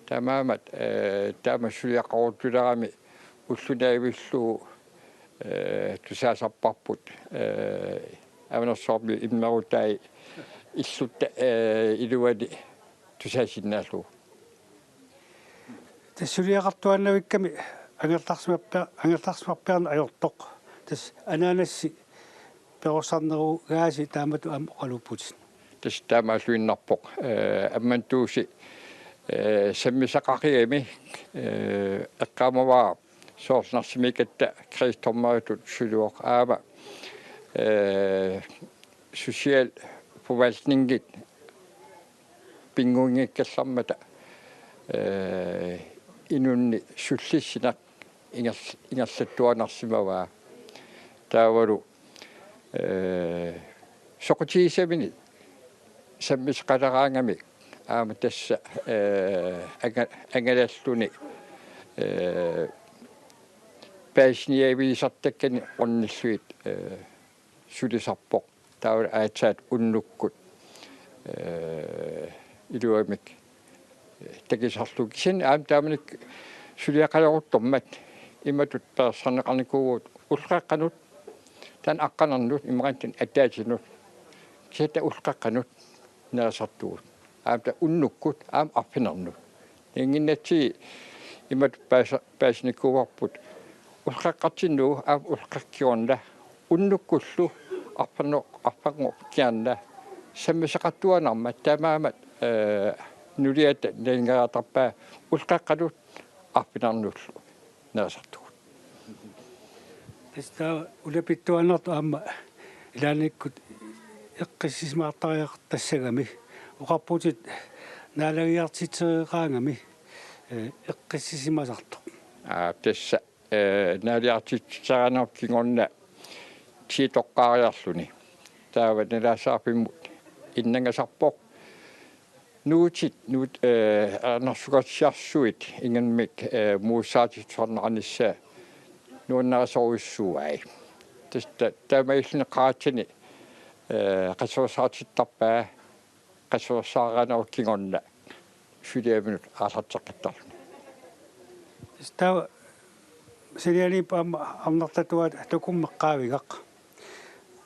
Taamaammat, eh, taama suliaqaruttulerami ulloq naavillugu, eh, tusaasarparput, eh, Avanersuarmiut immerutai illutta, eh, iluani tusaasinnaallugu. Tassa suliaqartuaannavikkami angerlarsimarpia-, angerlarsimarpiarneq ajortoq. Tassa anaanassi perorsarnerugaasi taamatut aamma oqaluupputit. Tassa taamaalluinnarpoq, eh, Ammantuusi, eh, sammisaqaqigami, eh, eqqaamavara soorlu Narsimiikkatta krigsdommeritut suluvoq aamma, eh, socialforvaltningit pinngunngikkallarmata, eh, inunnik sullissineq ingerl-, ingerlattuarnarsimavaa. Taavalu, eh, soqutigisaminik sammisaqaleraangami aamma tassa, eh, anga-, angalalluni, eh, paasiniavigisartakkanik ornillugit, eh, sulisarpoq. Taava aatsaat unnukkut, eh, iluamik, eh, takusarlugu. Kisianni aamma taamanikkut suliaqaleruttormat imatut peersaarneqarnikuuvugut ulloqeqqanut, taanna aqqanernut, imaluunniit taanna ataasinut. Kisianni taava ulloqeqqanut nerisartugut. Aamma taava unnukkut, aamma arfinernut. Nalinginnatsigit imatut paasa-, paasinikuuarput ulloqeqqartinnagu aamma ulloqeqqap kingorna unnukkullu arferngup, arferngup kingorna sammisaqartuaannarmat taamaammat, eh, nuliata nalingeriartarpaa ulloqeqqanut arfinernullu nerisartugut. Tassa taava ulapittuaannartoq aamma ilaannikkut eqqissisimaartariaqartassagami oqarputit naalagiartitseriaqaangami, eh, eqqissisimasartoq. Aa, tassa, eh, naalagiartitserinerup kingorna ti toqqaariarluni. Taava nalaasarfimmut innangasarpoq. Nuutit, nuut, eh, ernarsukatsiarsuit ingammik, eh, muussaatitsisarneqarnissaa nuannarisorujussuuai. Tassa ta-, taamaalilluni qaratsani, eh, qasuersaartittarpaa, qasuersaarinerup kingorna suliaminut aallarteqqittarluni. Tassa taava sanianiippoq aamma arnartatuaat takummik eqqaavigaq.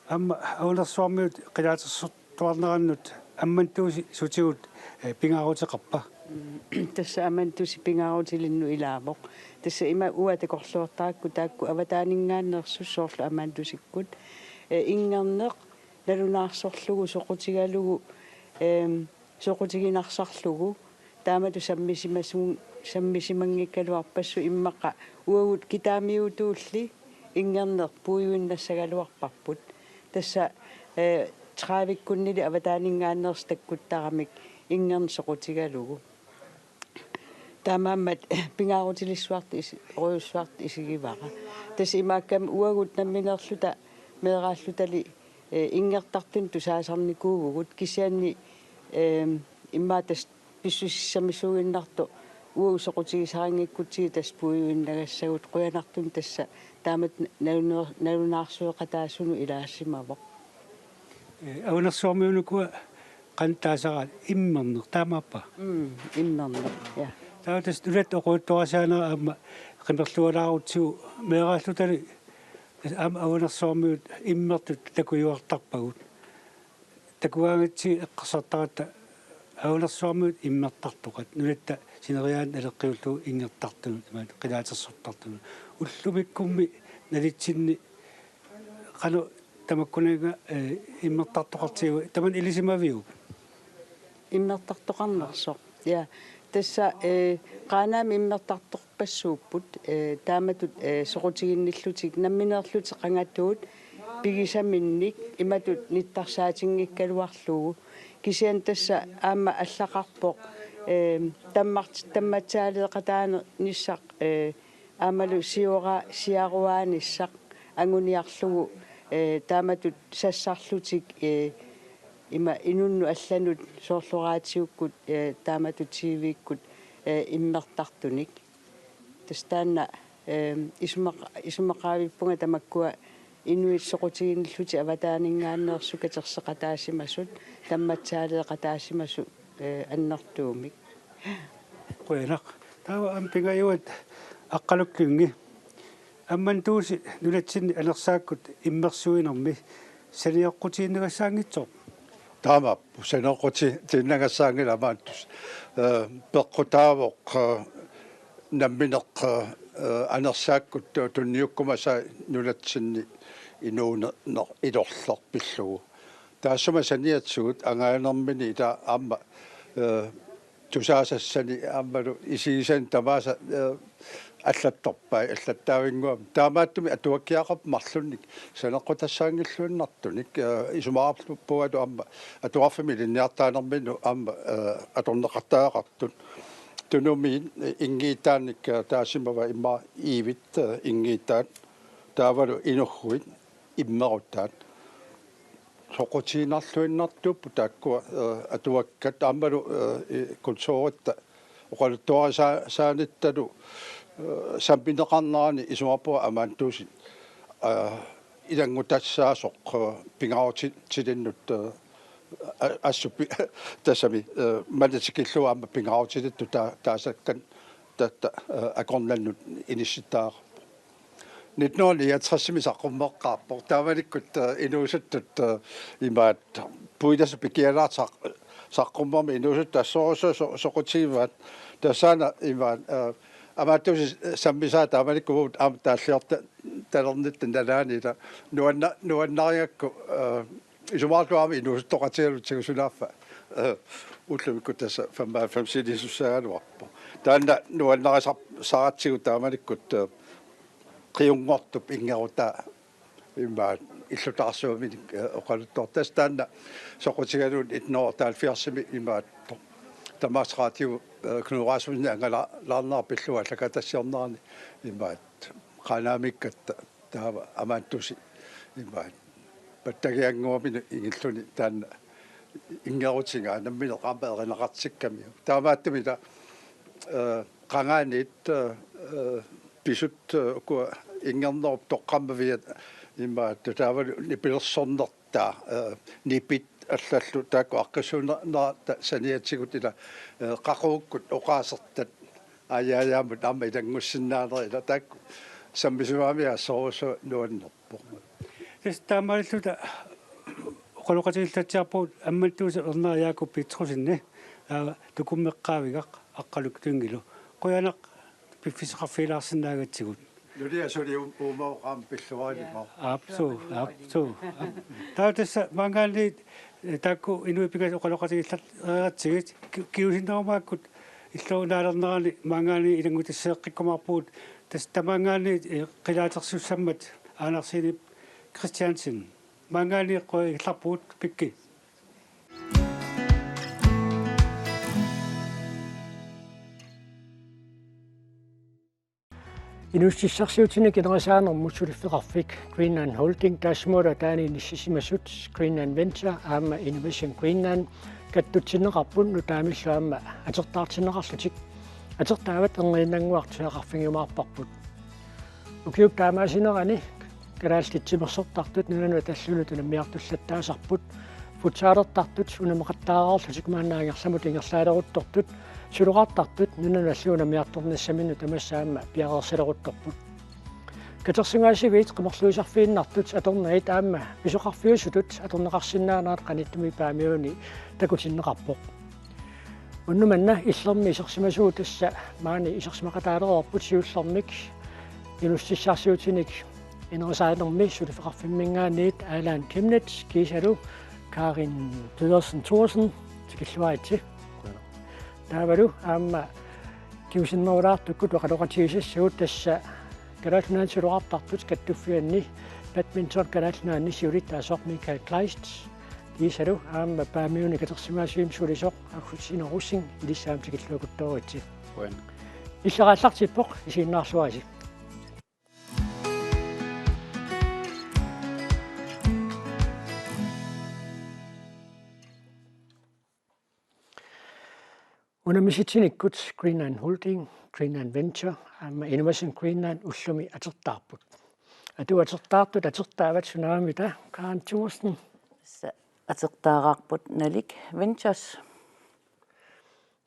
Aamma Avanersuarmiut qilaatersortuarnerannut Ammantuusi sutigut, eh, pingaaruteqarpa? Tassa Ammantuusi pingaarutilinnut ilaavoq. Tassa ima uanga takorloortarakku taakku avataaninngaanneersut soorlu Ammantuusikkut, eh, inngerneq nalunaarsorlugu soqutigalugu, ehm, soqutiginarsarlugu taamatut sammisimasun-, sammisimanngikkaluarpassuit immaqa uagut kitaamiutulli inngerneq puiuinnassagaluarparput. Tassa, eh, tredivikkunnili avataaninngaanneersut takkuttaramik inngerneq soqutigalugu. Taamaammat pingaarutilissuartut isi-, -rujussuartut isigivara. Tassa imaakkami uagut nammineerluta meeraallutali, eh, inngertartunik tusaasarnikuuvugut kisianni, ehm, immaqa tassa pissusissamisuuinnartoq uagut soqutigisarinngikkutsigit tassa puiuinnagassagut qujanartumik tassa taamatut naluneer-, nalunaarsueqataasunut ilaasimavoq. Eh, Avanersuarmiut ukua qanoq taasaraat, immerneq, taamaappa? Mm, immerneq, ja. Taava tassa nunat oqaluttuarisaanera aamma qimerlualaarutsigu meeraallutali tassa aamma Avanersuarmiut immertut takujuartarpagut. Takugaangatsigit eqqarsartaratta Avanersuarmiut immertartoqat, nunatta sineriaanut naleqqiullugu inngertartunut, imaluunniit qilaatersortartunut. Ullumikkummi nalitsinni qanoq tamakkuninnga, eh, immertartoqartigiva, tamanna ilisimaviuk? Immertartoqarnersoq. Ja. Tassa, eh, Qaanaami immertartorpassuupput, eh, taamatut, eh, soqutiginnillutik nammineerlutik qangatuut pigisaminnik imatut nittarsaatinngikkaluarlugu. Kisianni tassa aamma allaqarpoq, eh, tammart-, tammatsaaleeqataanissaq, eh, aammalu siora-, siaruaanissaq anguniarlugu, eh, taamatut sassarlutik, eh, ima inunnut allanut soorlu raatiukkut, eh, taamatut T V-kkut, eh, immertartunik. Tassa taanna, eh, isumaqa-, isumaqaavippunga tamakkua inuit soqutiginnillutik avataaninngaanneersut katerseqataasimasut, tammatsaaleeqataasimasut, eh, annertuumik. Qujanaq. Taava aamma pingajuat Aqqaluk Lynge. Ammantuusi nunatsinni anersaakkut immersuinermi sanioqqutiinnagassaanngitsoq? Taamaappoq, sanioqqutiinnagassaanngilaq Ammantuusi. Eh, peqqutaavoq, eh, nammineq, eh, anersaakkut tu-, tunniukkumasai nunatsinni inuuneq ilorleq pillugu. Taassuma saniatigut angaanermini ila aamma, eh, tusaasassani aammalu isigisani tamaasa, eh, allattorpai, allattaavinnguamik. Taamaattumik atuakkiaqarpoq marlunnik saneqqutassaanngilluinnartunik, eh, isumaqarpungalu aamma atuarfimmi ilinniartitaanerminut aamma, eh, atorneqartariaqartut. Tunumiit, eh, inngiittaanik, eh, taasimava immaqa iivit, eh, inngiittaat. Taavalu inughuit immerutaat. Soqutiginarluinnartuupput taakkua, eh, atuakkat aammalu, eh, i-, kulturitta oqaluttuarisaa-, saanittalu, eh, sammineqarnerani isumaqarpunga Ammantuusi, eh, ilanngutassaasoq, eh, pingaarutilinnut, eh, a-, assut pi-, tassami, eh, manna tikillugu aamma pingaarutilittut ta-, taasakkanik tassa, eh, akornannut inissittariaqarpoq. Nitten hundrede niogtresimi saqqummeqqaarpoq. Taamanikkut, eh, inuusuttut, eh, imaattoq puilasoq pikialaartoq saq-, saqqummermat inuusuttut assorsuaq so-, soqutigivaat. Tassaana imaattoq, eh, Ammantuusi sammisaa taamanikkut aamma taalliorta-, talernitta nalaani ila nuanna-, nuannarigakku, eh, isumaqarpunga aamma inuusuttoqatigalugu tigusunaaffa. Eh, ullumikkut tassa femoghalvfemsilisussaagaluarpoq. Taanna nuannarisar-, saratsigu taamanikkut, eh, qiunngortup inngerutaa imaattoq illutaarsuaminik, eh, oqaluttuartoq. Tassa taanna soqutigalugu nitten hundrede otteoghalvfjerdsimi imaattoq tamaasa radio, eh, Knud Rasmussenip angalaarnera pillugu allakatassiornerani imaattoq Qaanaamiikkatta taava Ammantuusi imaattoq pattagiannguaminut ingilluni taanna inngerutigaa nammineq aamma erinaqartikkamiuk. Taamaattumik ila, eh, qangaaniit, eh, eh, pisut, eh, ukua inngernerup toqqammaviat imaattoq taavalu nipilersornertaa, eh, nipit allallu taakku aaqqissuunnerata saniatigut ila, eh, qaqugukkut oqaasertat aajaajaamut aamma ilanngussinnaanerat ila taakku sammisimagamiuk assorsuaq nuannerpoq. Tassa taamaalilluta oqaloqatigillatsiarpugut Ammantuusip ernera Jakob Petrussen, aa, Tukummeqqaavigaq Aqqaluk Lyngilu. Qujanaq piffissaqarfigilaarsinnaagatsigut. Nulia suli uum-, uumavoq aamma pilluarillugu. Aapsuu, aapsuu. Taava tassa maanngaanniit, eh, taakku inuit pingasut oqaloqatigillareeratsigit ki-, kingusinnerumaakkut illorunaalernerani maanngaanniit ilanngutasseeqqikkumaarpugut, tassa tamaanngaanniit, eh, qilaatersussammat Anders Henrik Christiansen. Maanngaanniit qujagallarpugut, Pikki. Inuussutissarsiutinik inerisaanermut suliffeqarfik Greenland Holding, taassumalu ataani inissisimasut Greenland Venture aamma Innovation Greenland kattutsinneqarput nutaamillu aamma atertaartinneqarlutik. Atertaavat erniinnannguaq tusagaqarfigiumaarparput. Ukiup taamaasinerani kalaallit timersortartut nunanut allannut unammiartullattaasarput. Futsalertartut unammeqattaareerlutik maanna angerlamut ingerlaaleruttortut, suloqartartut nunanut allanut unammiartornissaminnut tamassi aamma piareersaleruttorput. Katersugaasiviit qimerluisarfiinnartut atornagit aamma pisoqarfiusutut atorneqarsinnaanerat qanittumi Paamiuni takutinneqarpoq. Unnuk manna Illermi isersimasuup tassa maani isersimaqataalereerput siullermik inuussutissarsiutinik inerisaanermi suliffeqarfimminngaanniit Allan Chemnitz kiisalu Karin Pedersen Thorsen, tikilluaritsi. Taavalu aamma kingusinnerulaartukkut oqaloqatigisassavut tassa Kalaallit Nunaanni suloqartartut kattuffianni badminton Kalaallit Nunaanni siulittaasoq Michael Kleist kiisalu aamma Paamiuni katersugaasivimmi sulisoq Agustin Rosing, ilissi aamma tikilluakuttooritsi. Qujan. Illit aallartippoq, isiginnaarluarisi. Unammisitsinikkut Greenland Holding, Greenland Venture aamma Innovation Greenland ullumi atertaarput. Atuartut atertaartut atertaavat sunaamita, Karen Thorsen? Tassa atertaaraarput Nalik Ventures.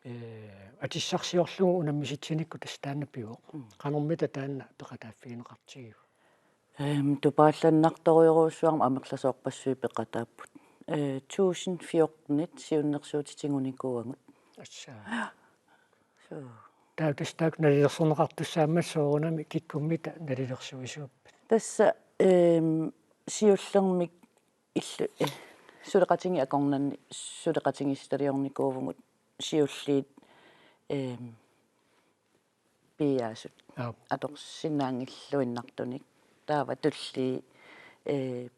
Eh, atissarsiorlugu unammisitsinikku tassa taanna pivoq. Mm. Qanormita taanna peqataaffigineqartigiva? Ehm, tupaallannartorujorujussuarmik amerlasoorpassuit peqataapput. Eh, tusind fjortenit siunnersuutit tigunikuuagut. Assa. Suu. Taava tassa taakku nalilersorneqartussaammat soorunami kikkummita nalilersuisuuppat? Tassa, ehm, siullermik illu-, eh, suleqatigiit akornanni suleqatigiissitaliornikuuvugut siulliit, ehm, piiaasut. Aap. Atorsinnaanngilluinnartunik. Taava tullii, eh,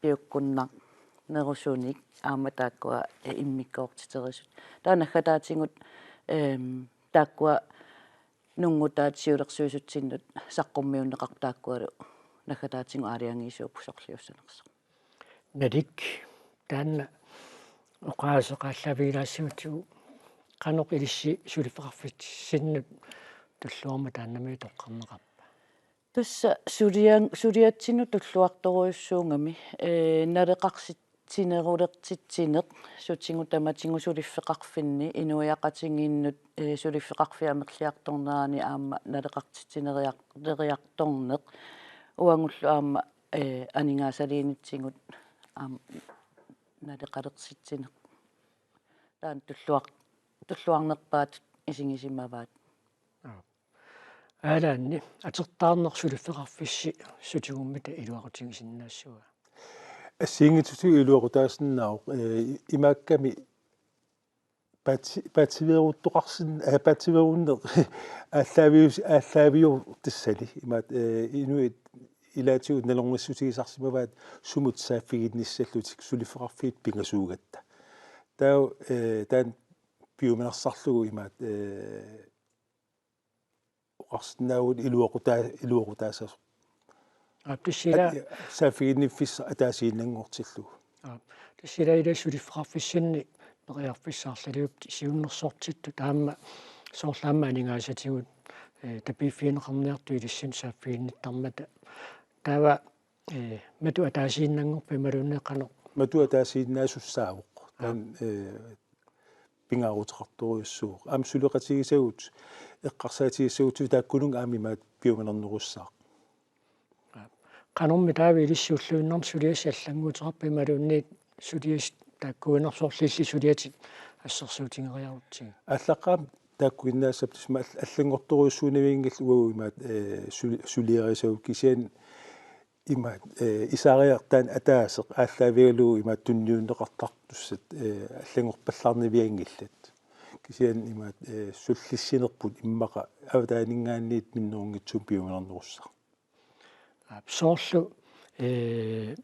piukkunnarnerusunik aamma taakkua, eh, immikkoortiterisut. Taava naggataatigut, ehm, taakkua nunguttaat siulersuisutsinnut saqqummiunneqartut taakkualu naggataatigut aalajangiisuupput sorliussanersoq. Nalik, taanna oqaaseq aallaavigilaassagutsigu qanoq ilissi suliffeqarfissinnut tulluarmat taannami toqqarneqarpa? Tassa sulian-, suliatsinnut tulluartorujussuugami, eh, naleqarsitsinerulertitsineq sutigut tamatigut suliffeqarfinni inuiaqatigiinnut, eh, suliffeqarfiit amerliartornerani aamma naleqartitsineriar-, -neriartorneq uagullu aamma, eh, aningaasaliinitsigut aamma naleqalersitsineq. Taanna tulluar-, tulluarnerpaatut isigisimavaat. Aap. Aalaanni atertaarneq suliffeqarfissi sutigummi iluaqutigisinnaassava? Assigiinngitsutigut iluaqutaasinnaavoq, eh, imaakkami paatsi-, paatsiveeruttoqarsin-, eh, paatsiveerunneq aallaavius-, aallaaviortassani imaat, eh, inuit ilaatigut nalornissutigisarsimavaat sumut saaffiginnissallutik suliffeqarfiit pingasuugatta. Taava, eh, taanna piumanersarlugu imaat, eh, oqarsinnaavugut iluaqutaa-, iluaqutaasasoq. Aap, tassa ila- At-, saaffiginniffissaq ataasiinnanngortillugu. Aap, tassa ila suliffeqarfissinni periarfissaq arlaliuppoq siunnersortittut aamma soorlu aamma aningaasatigut, eh, tapiiffigineqarniartut ilissinnut saaffiginnittarmata. Taava, eh, matu ataasiinnanngorpa imaluunniit qanoq? Matu ataasiinnaasussaavoq. Aap. Taanna, eh, pingaaruteqartorujussuuvoq. Aamma suleqatigisagut eqqarsaatigissagutsigu taakkununnga aamma imaat piumanernerussaaq. Qanormi taava ilissi ulluinnarni suliassat allannguuteqarpa imaluunniit suliassat taakkuinnarput soorlu illit suliatit assersuutigeriarutsigit? Aallaqqaammut taakkuinnaassappat tassa all-, allanngortorujussuunavianngillat uagut imaat, eh, suli-, suliarisagut kisianni imaat, eh, isaariartaan ataaseq aallaavigalugu imaat tunniunneqartartussat, eh, allanngorpallaarnavianngillat. Kisianni imaat, eh, sullissinerput immaqa avataaninngaanniit minnerunngitsumik piumanernerussaaq. Aap, soorlu, eh,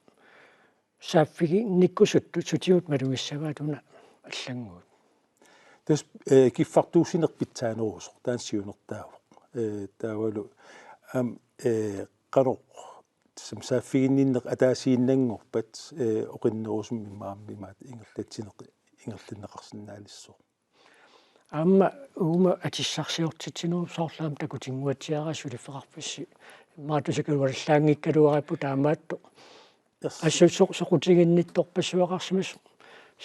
saaffiginnikkusuttut sutigut malugissavaat una allannguut? Tassa, eh, kiffartuussineq pitsaanerusoq, taanna siunertaavoq. Eh, taavalu aamma, eh, qanoq tassami saaffiginninneq ataasiinnanngorpat, eh, oqinnerusumik immaqa aamma imaat ingerlatsineq ingerlanneqarsinnaanissasoq. Aamma uuma atissarsiortitsinerup soorlu aamma takutinnguatsiaraa suliffeqarfissi. Immaqa tusakaluallaanngikkaluarippoq taamaattoq. Ers-, assut soq-, soqutiginnittorpassuaqarsimasoq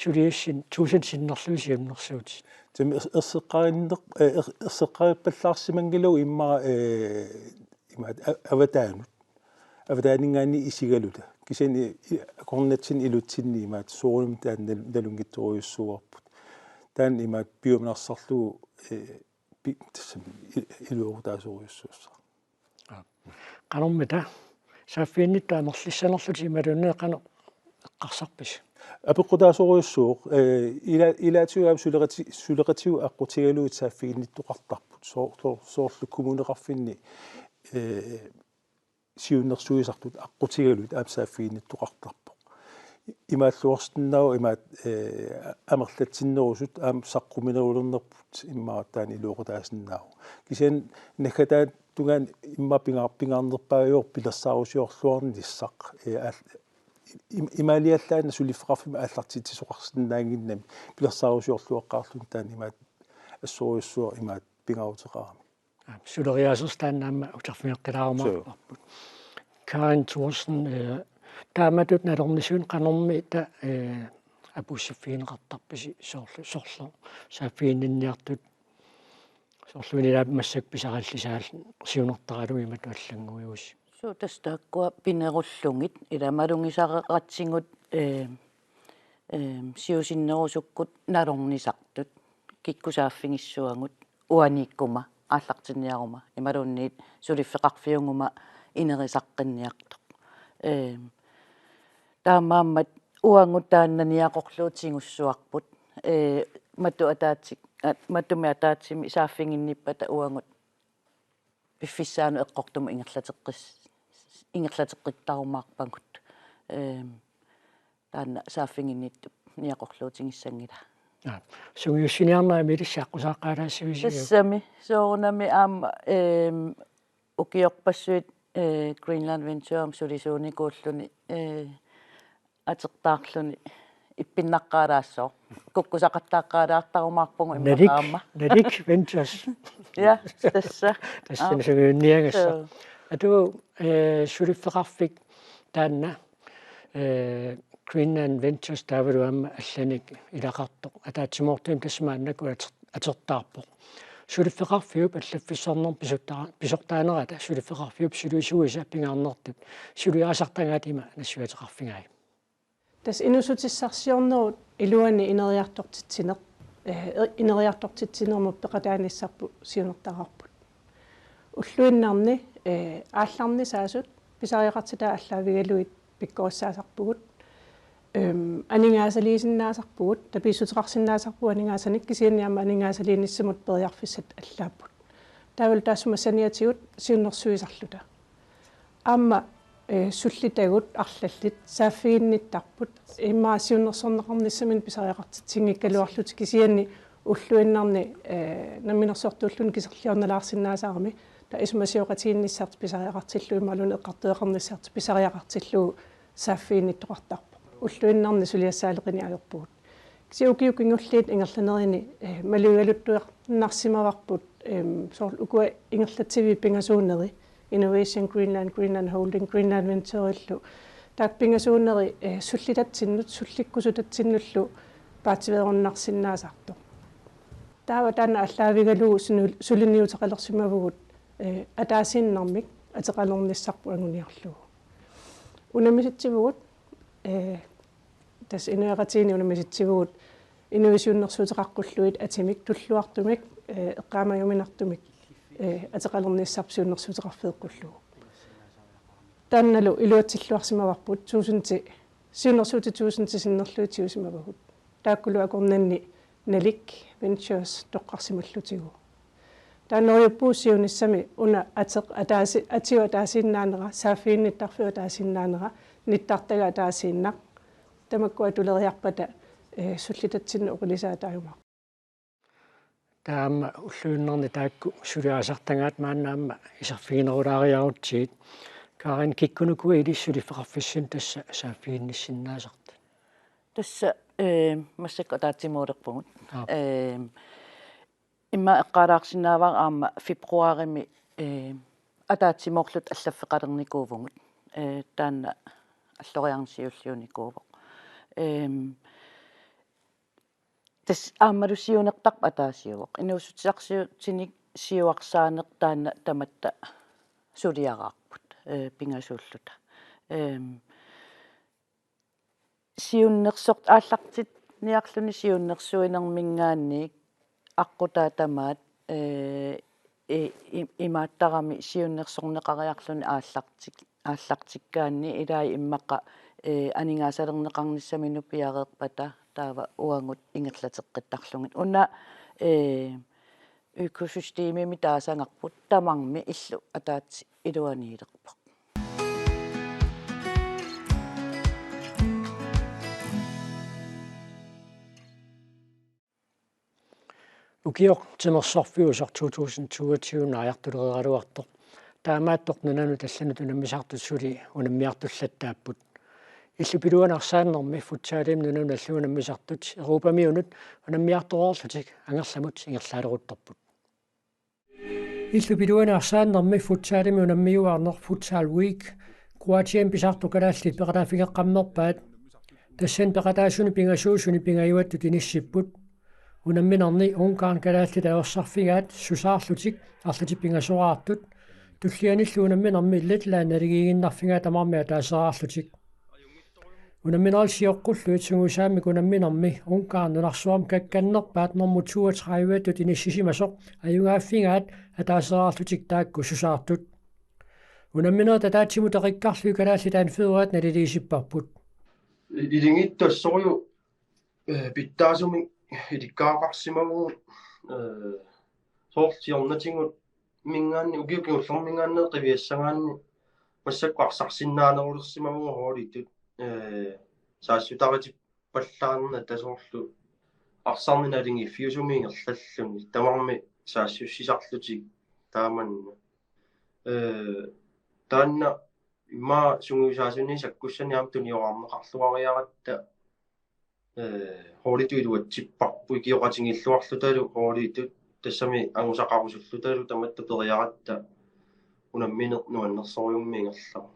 suliassat tusind sinnerlugit siunnersuutit. Tassami ers-, erseqqarinneq, eh, er-, erseqqarippallaarsimanngilagut immaqa, eh, imaat a-, avataanut. Avataaninngaanniit isigaluta. Kisianni i-, akornatsinni ilutsinni imaat soorunami taanna nal-, nalunngitsorujussuuarput. Taanna imaat piumanersarlugu, eh, pi-, tassami i-, iluaqutaasorujussuussaaq. Aap. Qanormita saaffiginnittut amerlissanerlutit imaluunniit qanoq eqqarsarpisi? Apeqqutaasorujussuuvoq, eh, ila-, ilaatigut aamma suleqati-, suleqatigut aqqutigalugit saaffiginnittoqartarput. Soo-, soo-, soorlu kommuneqarfinni, eh, siunnersuisartut aqqutigalugit aamma saaffiginnittoqartarpoq. Imaalluarsinnaavoq imaat, eh, amerlatsinnerusut aamma saqquminerulernerput immaqa taanna iluaqutaasinnaavoq. Kisianni naggataata tungaanut immaqa pingaar-, pingaarnerpaajuvoq pilersaarusiorluarnissaq, eh, aal-, im-, imaaliallaannaq suliffeqarfimmik aallartitsisoqarsinnaannginnami pilersaarusiorluaqqaarluni taanna imaat assorujussuaq imaat pingaaruteqarami. Aap, suleriaasersi taanna aamma uterfigeqqilaarumaarparput. Suu. Karin Thorsen, eh, taamatut nalornisut qanormita, eh, apuussiffigineqartarpisi soorlu, soorlu saaffiginninniartut, soorlu ilaat massakkut pisariillisaat siunertaralugu imatut allannguiusi? Suu, tassa taakkua pinerullugit, ilaa malugisareratsigut, eh, eh, siusinnerusukkut nalornisartut, kikkut saaffigissuagut, uaniikkuma aallartinniaruma, imaluunniit suliffeqarfiuguma inerisaqqinniartoq. Eh, taamaammat uagut taanna niaqorluutigussuarput, eh, matu ataatsik-, at-, matumi ataatsimi saaffiginnippata uagut piffissaanut eqqortumut ingerlateqqis-, ingerlateqqittarumaarpagut. Ehm, taanna saaffiginnittup niaqorluutigissanngilaa. Aa, sungiussiniarnera Miilissi aqqusaaqqaalaassavisiuk? Tassami, soorunami aamma, ehm, ukiorpassuit, eh, Greenland Venturemi sulisuunikuulluni, eh, atertaarluni ippinnaqqaalaassaaq. Kukkusaqattaaqqaalaartarumaarpugut Nalik, immaqa aamma. Nalik Ventures. Ja, tassa. Tassa. Aa. Sungiunniagassaq. Suu. Atu, eh, suliffeqarfik taanna, eh, Greenland Ventures taavalu aamma allanik ilaqartoq ataatsimoortumik tassa maannakkut ater-, atertaarpoq. Suliffeqarfiup allaffissornermut pisutta-, pisortaanerata suliffeqarfiup sulisuisa pingaarnertut suliarisartagaat ima nassuiateqarfigai. Tassa inuussutissarsiornerup iluani ineriartortitsineq, eh, ineriartortitsinermut peqataanissarput siunertaraarput. Ulluinnarni, eh, aallarnisaasut pisariaqartitai aallaavigalugit pikkorissaasarpugut. Ehm, aningaasaliisinnaasarpugut, tapiissuteqarsinnaasarpugut aningaasanik kisianni aamma aningaasaliinissamut periarfissat allaapput. Taavalu taassuma saniatigut siunnersuisarluta. Aamma, eh, sullitagut arlallit saaffiginnittarput. Immaqa siunnersorneqarnissaminut pisariaqartitsinngikkaluarlutik kisianni ulluinnarni, eh, namminersortuulluni kiserliornalaarsinnaasarami. Taava isumasioqatigiinnissartik pisariaqartillugu imaluunniit eqqartueqarnissartik pisariaqartillugu saaffiginnittoqartarpoq. Ulluinnarni suliassaaleqineq ajorpugut. Kisianni ukiut kingulliit ingerlanerini, eh, malugigaluttuinnarsimavarput, em, soorlu ukua ingerlatsiviit pingasuunerit, Innovation Greenland, Greenland Holding, Greenland Ventureillu. Taakku pingasuunerit, eh, sullitatsinnut, sullikkusutatsinnullu paatsiveerunnarsinnaasartoq. Taava taanna aallaavigalugu sinu-, suliniuteqalersimavugut, eh, ataasiinnarmik ateqalernissarput anguniarlugu. Unammisitsivut, eh, tassa inuiaqatigiinni unammisitsivut inuit siunnersuuteqaqqullugit atimik tulluartumik, eh, eqqaamajuminartumik, eh, ateqalernissarput siunnersuuteqarfeeqqullugu. Taannalu iluatsilluarsimavarput tusind, siunnersuutit tusind sinnerlugit tigusimavagut. Taakkulu akornanni Nalik Ventures toqqarsimallutigu. Taanna neriuppugut siunissami una ateq ataasi-, atiup ataasiinnaanera, saaffiginnittarfiup ataasiinnaanera, nittartagaq ataasiinnaq. Tamakkua tuleriarpata, eh, sullitatsinnut oqilisaa taajumaarpoq. Taava aamma ulluinnarni taakku suliarisartagaat maanna aamma iserfiginerulaariarutsigit. Karin, kikkunuku ilissi suliffeqarfissinni tassa saaffiginnissinnaasartut? Tassa, eh, massakkut ataatsimoorpugut. Aap. Eh, immaqa eqqaalaarsinnaavara aamma februarimi, eh, ataatsimoorluta allaffeqalernikuuvugut. Eh, taanna alloriarneq siulliunikuuvoq. Ehm, tassa aammalu siunertarpoq ataasiuvoq. Inuussutissarsiutinik siuarsaaneq taanna tamatta suliaraarput, eh, pingasuulluta. Ehm, siunnersor-, aallartinniarluni siunnersuinermiingaanniit aqqutaa tamaat, eh, i-, i-, imaattarami siunnersorneqariarluni aallartik-, aallartikkaanni ilai immaqa, eh, aningaasalerneqarnissaminut piareerpata taava uagut ingerlateqqittarlugit. Una, eh, økosystemimi taasagarput tamarmi illu ataatsip iluaniilerpoq. Ukioq timersorfiusoq to tusind toogtyve naajartulereeraluartoq. Taamaattoq nunanut allanut unammisartut suli unammiartullattaapput. Illup iluani arsaannermi futsalimi nunanut allanut unammisartut Europamiunut unammiartoreerlutik angerlamut ingerlaaleruttorput. Illup iluani arsaannermi futsalimi unammiuaarneq Futsal Week, Kroatiami pisartoq kalaallit peqataaffigeqqammerpaat, Tassani peqataasuni pingasuusuni pingajuattut inissipput. Unamminerni Ungarn kalaallit ajorsarfigaat susaarlutik arlatik pingasoraartut. Tullianillu unamminermi Letland naligiiginnarfigaat tamarmik ataaseraarlutik. Unamminerit sioqqullugit sungiusaammik unamminermi Ungarn nunarsuarmi kakkannerpaat normu toogtredive-tut inissisimasoq ajugaaffigaat ataaseraarlutik taakku susaartut. Unamminerit ataatsimut eqikkarlugit kalaallit anførerit naliliisipparput. Ilingittuassoruju, eh, pitsaasumik ilikkagaqarsimavugut, eh, soorlu siornatigut minngaanniit, ukiut kingullerminngaanniit qiviassagaanni massakkut arsarsinnaanerulersimavugut holditut, eh, saassutaritipallaarnata soorlu arsarneq naligiiffiusumik ingerlalluni tamarmik saassussisarlutik taamanna. Eh, taanna immaqa sungiusaasuni sakkussanik aamma tuniorarneqarluariaratta, eh, holditut iluatsipparput ikioqatigiilluarlutalu holditut tassami angusaqarusullutalu tamatta periaratta unammineq nuannersorujussuarmik ingerlavoq.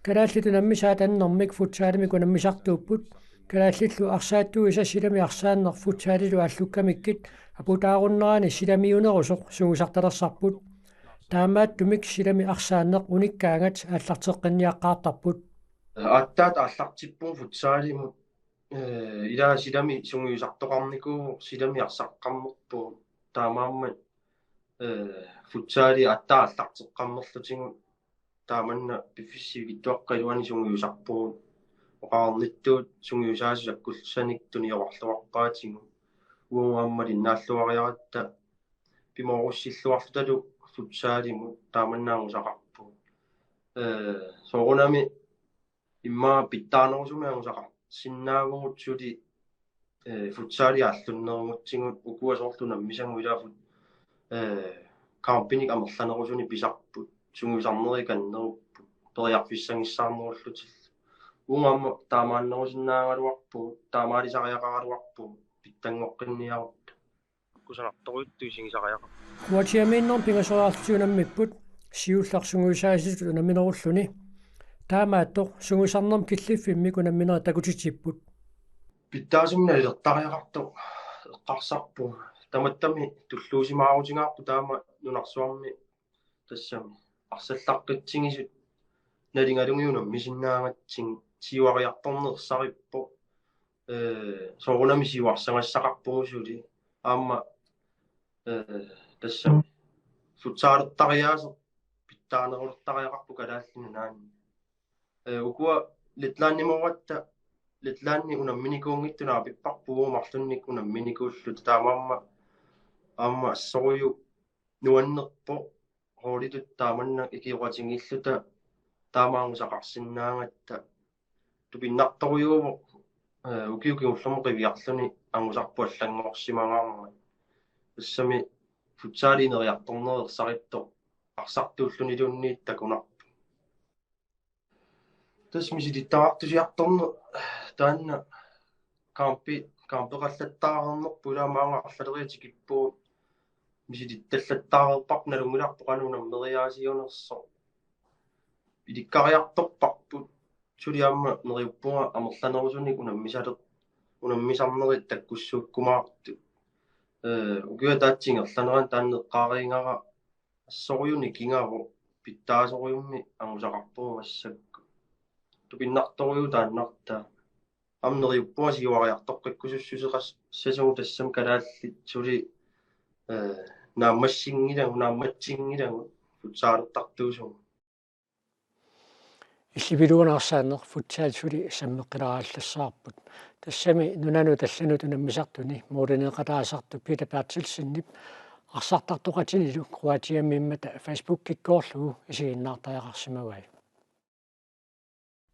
Kalaallit unammisaat annermik futsalimik unammisartuupput. Kalaallillu arsaattuisa silami arsaanneq futsalilu aallukkamikkit aputaarunnerani silamiunerusoq sungiusartalersarput. Taamaattumik silami arsaanneq unikkaangat aallarteqqinniaqqaartarput. Aatsaat aallartippugut futsalimut, eh, ilaa silami sungiusartoqarnikuuvoq, silami arsaqqammerpugut, taamaammat, eh, futsali aatsaat aallarteqqammerlutigu taamanna piffissap sivikitsuaqqap iluani sungiusarpugut. Oqarnittut sungiusaasut sakkussanik tuniorarluarpaatigut. Uagut aamma malinnaalluariaratta pimoorussilluarlutalu futsalimut taamanna angusaqarpugut. Eh, soorunami immaqa pitsaanerusumik angusaqarsinnaavugut suli, eh, futsali aallunnerugutsigu ukua soorlu unammisagut ilaa fut-, eh, kampinik amerlanerusunik pisarput, sungiusarneri kannerupput, periarfissagissaarnerullutillu. Uagut aamma taamaannerusinnaagaluarpugut, taamaalisariaqaraluarpugut, pitsanngoqqinniarutta. Kusanartorujussuit isigisariaqarput. Kroatiamiinnermi pingasoriarlutik unammipput, siulleq sungiusaasutut unamminerulluni. Taamaattoq sungiusarnermut killiffimmik unamminerit takutitsipput. Pitsaasumik nalilertariaqartoq eqqarsarpugut. Tamattami tulluusimaarutigaarput taama nunarsuarmi tassami arsallaqqitsigisut nalingalugit unammisinnaagatsigu siuariartorneq ersarippoq. Eh, soorunami siuarsagassaqarpugut suli. Aamma, eh, tassami futsalertariaaseq pitsaanerulertariaqarpoq Kalaallit Nunaanni. Eh, ukua Letlandimooratta, Letlandi unamminikuunngitsoq naapipparput uagut marlunnik unamminikuulluta, taamaammat aamma assorujuk nuannerpoq holditut taamannak ikioqatigiilluta taama angusaqarsinnaagatta. Tupinnartorujuuvoq, eh, ukiut kingullermi qiviarluni angusarput allanngorsimagaarmat. Tassami futsali ineriartorneq ersarippoq arsartuulluniluunniit takunarpoq. Tassa misilittagaqartusiartorneq taanna kampi, kampeqallattaareernerput, ilaa maanga arlaleriaat tikippugut, misilittallattaareerparput, nalunngilarput qanoq unammeriaasiunersoq. Ilikkariartorparput, suli aamma neriuppunga amerlanerusunik unammisaler-, unammisarnerit takkussuukkumaartut. Eh, ukiup ataatsip ingerlanerani taanna eqqaareerigara assorujuk nikigavoq, pitsaasorujussuarmik angusaqarpugut massakkut. Tupinnartorujuk taannartaa. Aamma neriuppunga siuariartoqqikkusussuseqassasugut tassami kalaallit suli, eh, naammassinngilagut, naammassinngilagut futsalertartuusugut. Illipiluunaarsaanneq futsal suli sammeqqilaarallassavarput. Tassami nunanut allanut unammisartuni målineeqataasartoq Peter Berthelsenip arsartartoqatinilu Kroatiamiimmata Facebookikkoorlugu isiginnaartariaqarsimavai.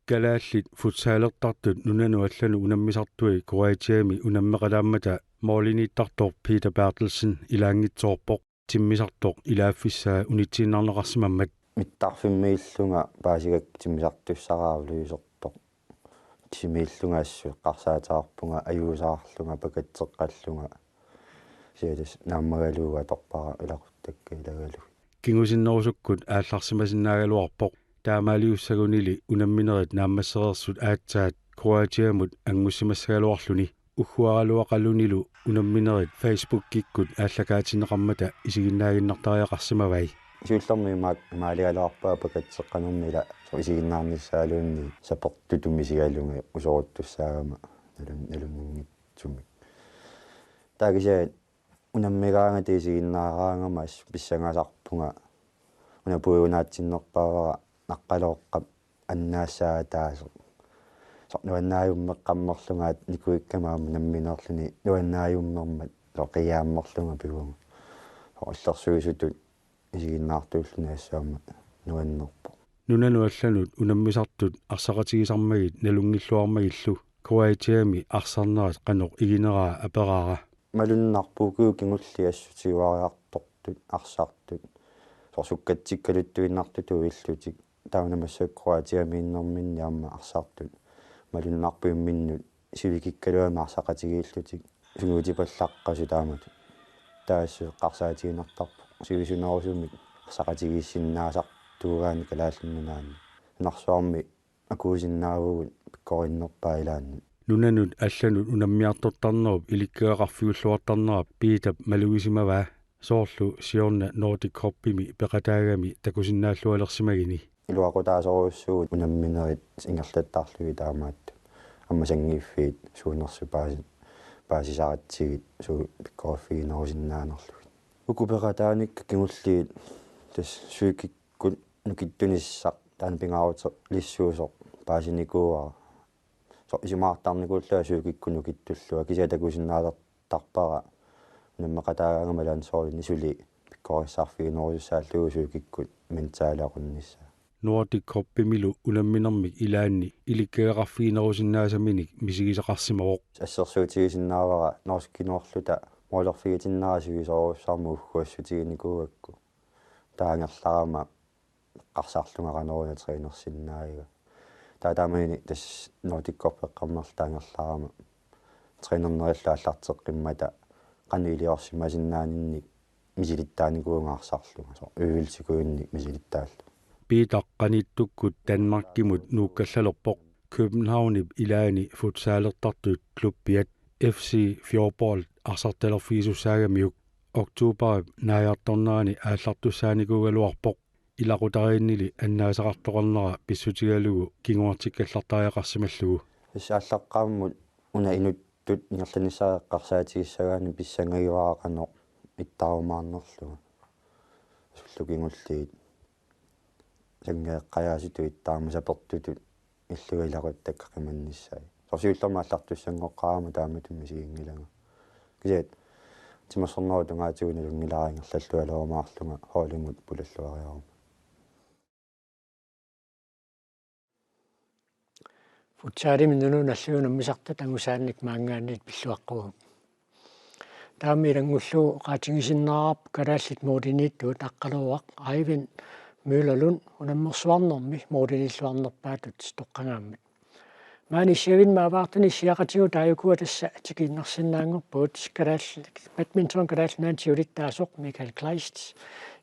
Kalaallit futsalertartut nunanut allanut unammisartui Kroatiami unammeqalaammata måliniittartoq Peter Berthelsen ilaanngitsoorpoq timmisartoq ilaaffissaa unitsiinnarneqarsimammat. Mittarfimmiillunga paasigakku timmisartussaraarluisortoq. Timiillunga assut eqqarsaataarpunga ajuusaarlunga pakatseqqallunga. Siatas naammagaluugatorpara ilaquttakka ilagalugit. Kingusinnerusukkut aallarsimasinnaagaluarpoq. Taamaaliussagunili unamminerit naammassereersut aatsaat Kroatiamut angusimassagaluarluni. Ugguaraluaqalunilu unamminerit Facebookikkut aallakaatinneqarmata isiginnaaginnartariaqarsimavai. Siullermik imaak-, imaaligaluarpaa pakatseqqanermi ila isiginnaarnissaaluunniit sapertutut misigalugit usoruttussaagama nalun-, nalunanngitsumik. Taava kisianni unammigaangata isiginnaaraangama assut pissangasarpunga una puiunaatsinnerpaavara Naqqalooqqap annaassaataasoq. Soorlu nuannaajummeqqammerlunga nikuikkama aamma nammineerluni nuannaajummermat soorlu qiiaammerlunga pivunga. Soorlu illersuisutut isiginnaartuulluni assut aamma nuannerpoq. Nunanut allanut unammisartut arsaqatigisarmagit nalunngilluarmagillu Kroatiami arsarnerat qanoq igineraa aperaara. Malunnarpoq ukiut kingulliit assut tiguariartortut arsartut. Soorlu sukkatsikkaluttuinnartutut illutik. Taava una massakkut Kroatiamiinnerminni aamma arsartut malunnarpoq imminnut sivikikkaluamik arsaqatigiillutik sungiutipallaqqasut taamatut. Taava assut eqqarsaatiginartarpoq sivisunerusumik arsaqatigiissinnaasartuugaanni Kalaallit Nunaanni. Nunarsuarmi akuusinnaavugut pikkorinnerpaat ilaanni. Nunanut allanut unammiartortarnerup ilikkagaqarfigulluartarnera Piitap malugisimavaa, soorlu siorna Nordic Cupimi peqataagami takusinnaallualersimagini. Iluaqutaasorujussuuvugut unamminerit ingerlattarlugit taamaattut. Aamma sanngiiffiit suunersut paasi-, paasisaratsigit suut pikkoriffiginerusinnaanerlugit. Uku peqataanikka kingulliit tassa psykikkut nukittunissaq taanna pingaaruteqarluinnarlugu paasinikuuara. Soorlu isumaqartarnikuullunga psykikkut nukittullunga kisianni takusinnaalertarpara unammeqataagaangama landsholdini suli pikkorissarfiginerusussaallugu psykikkut mentalequnnissaa. Nordic Cupimilu unamminermik ilaanni ilikkagaqarfiginerusinnaasaminik misigisaqarsimavoq. Assersuutigisinnaavara norskinuulluta målerfigitinnera sivisoorujussuarmik ugguassutiginikuugakku. Taava angerlarama eqqarsarlunga qanoq una trænersinnaagiga. Taava taamani tassa Nordic Cup eqqammerluta angerlarama trænernerillu aallarteqqimmata qanoq iliorsimasinnaaninnik misilittaanikuuvunga arsarlunga. Soorlu øvelsikujunik misilittaallunga. Piitaq qanittukkut Danmarkimut nuukkallalerpoq. Københavnip ilaani futsalertartut klubbiat F C Fjordbold arsartalerfigisussaagamiuk oktoberip naajartornerani aallartussaanikuugaluarpoq. Ilaqutariinnili annaasaqartoqarnera pissutigalugu kinguartikkallartariaqarsimallugu. Tassa aallaqqaammut una inuttut ingerlanissara eqqarsaatigissagaanni pissangagivaara qanoq ittaarumaarnerlunga. Sullu kingulliit sanngeeqqajaasutut ittaarama sapertutut illuga ilaquttakka qimannissaat. Soorlu siullermik aallartussangoqqaarama taamatut misiginngilanga. Kisianni timersornerup tungaatigut nalunngilara ingerlalluarumaarlunga holdimut pulalluariaruma. Futsalimi nunanut allanut unammisartut angusaannik maanngaanniit pilluaqquagut. Taama ilanngullugu oqaatigisinnaavarput kalaallit målimiittut Aqqaluaq Eivind Møllerlund unammersuarnermi målimiilluarnerpaatut toqqagaammat. Maani issiavinni maavaartuni issiaqatigut taajukua tassa tikiinnarsinnaanngorpugut kalaallit badminton Kalaallit Nunaanni siulittaasoq Michael Kleist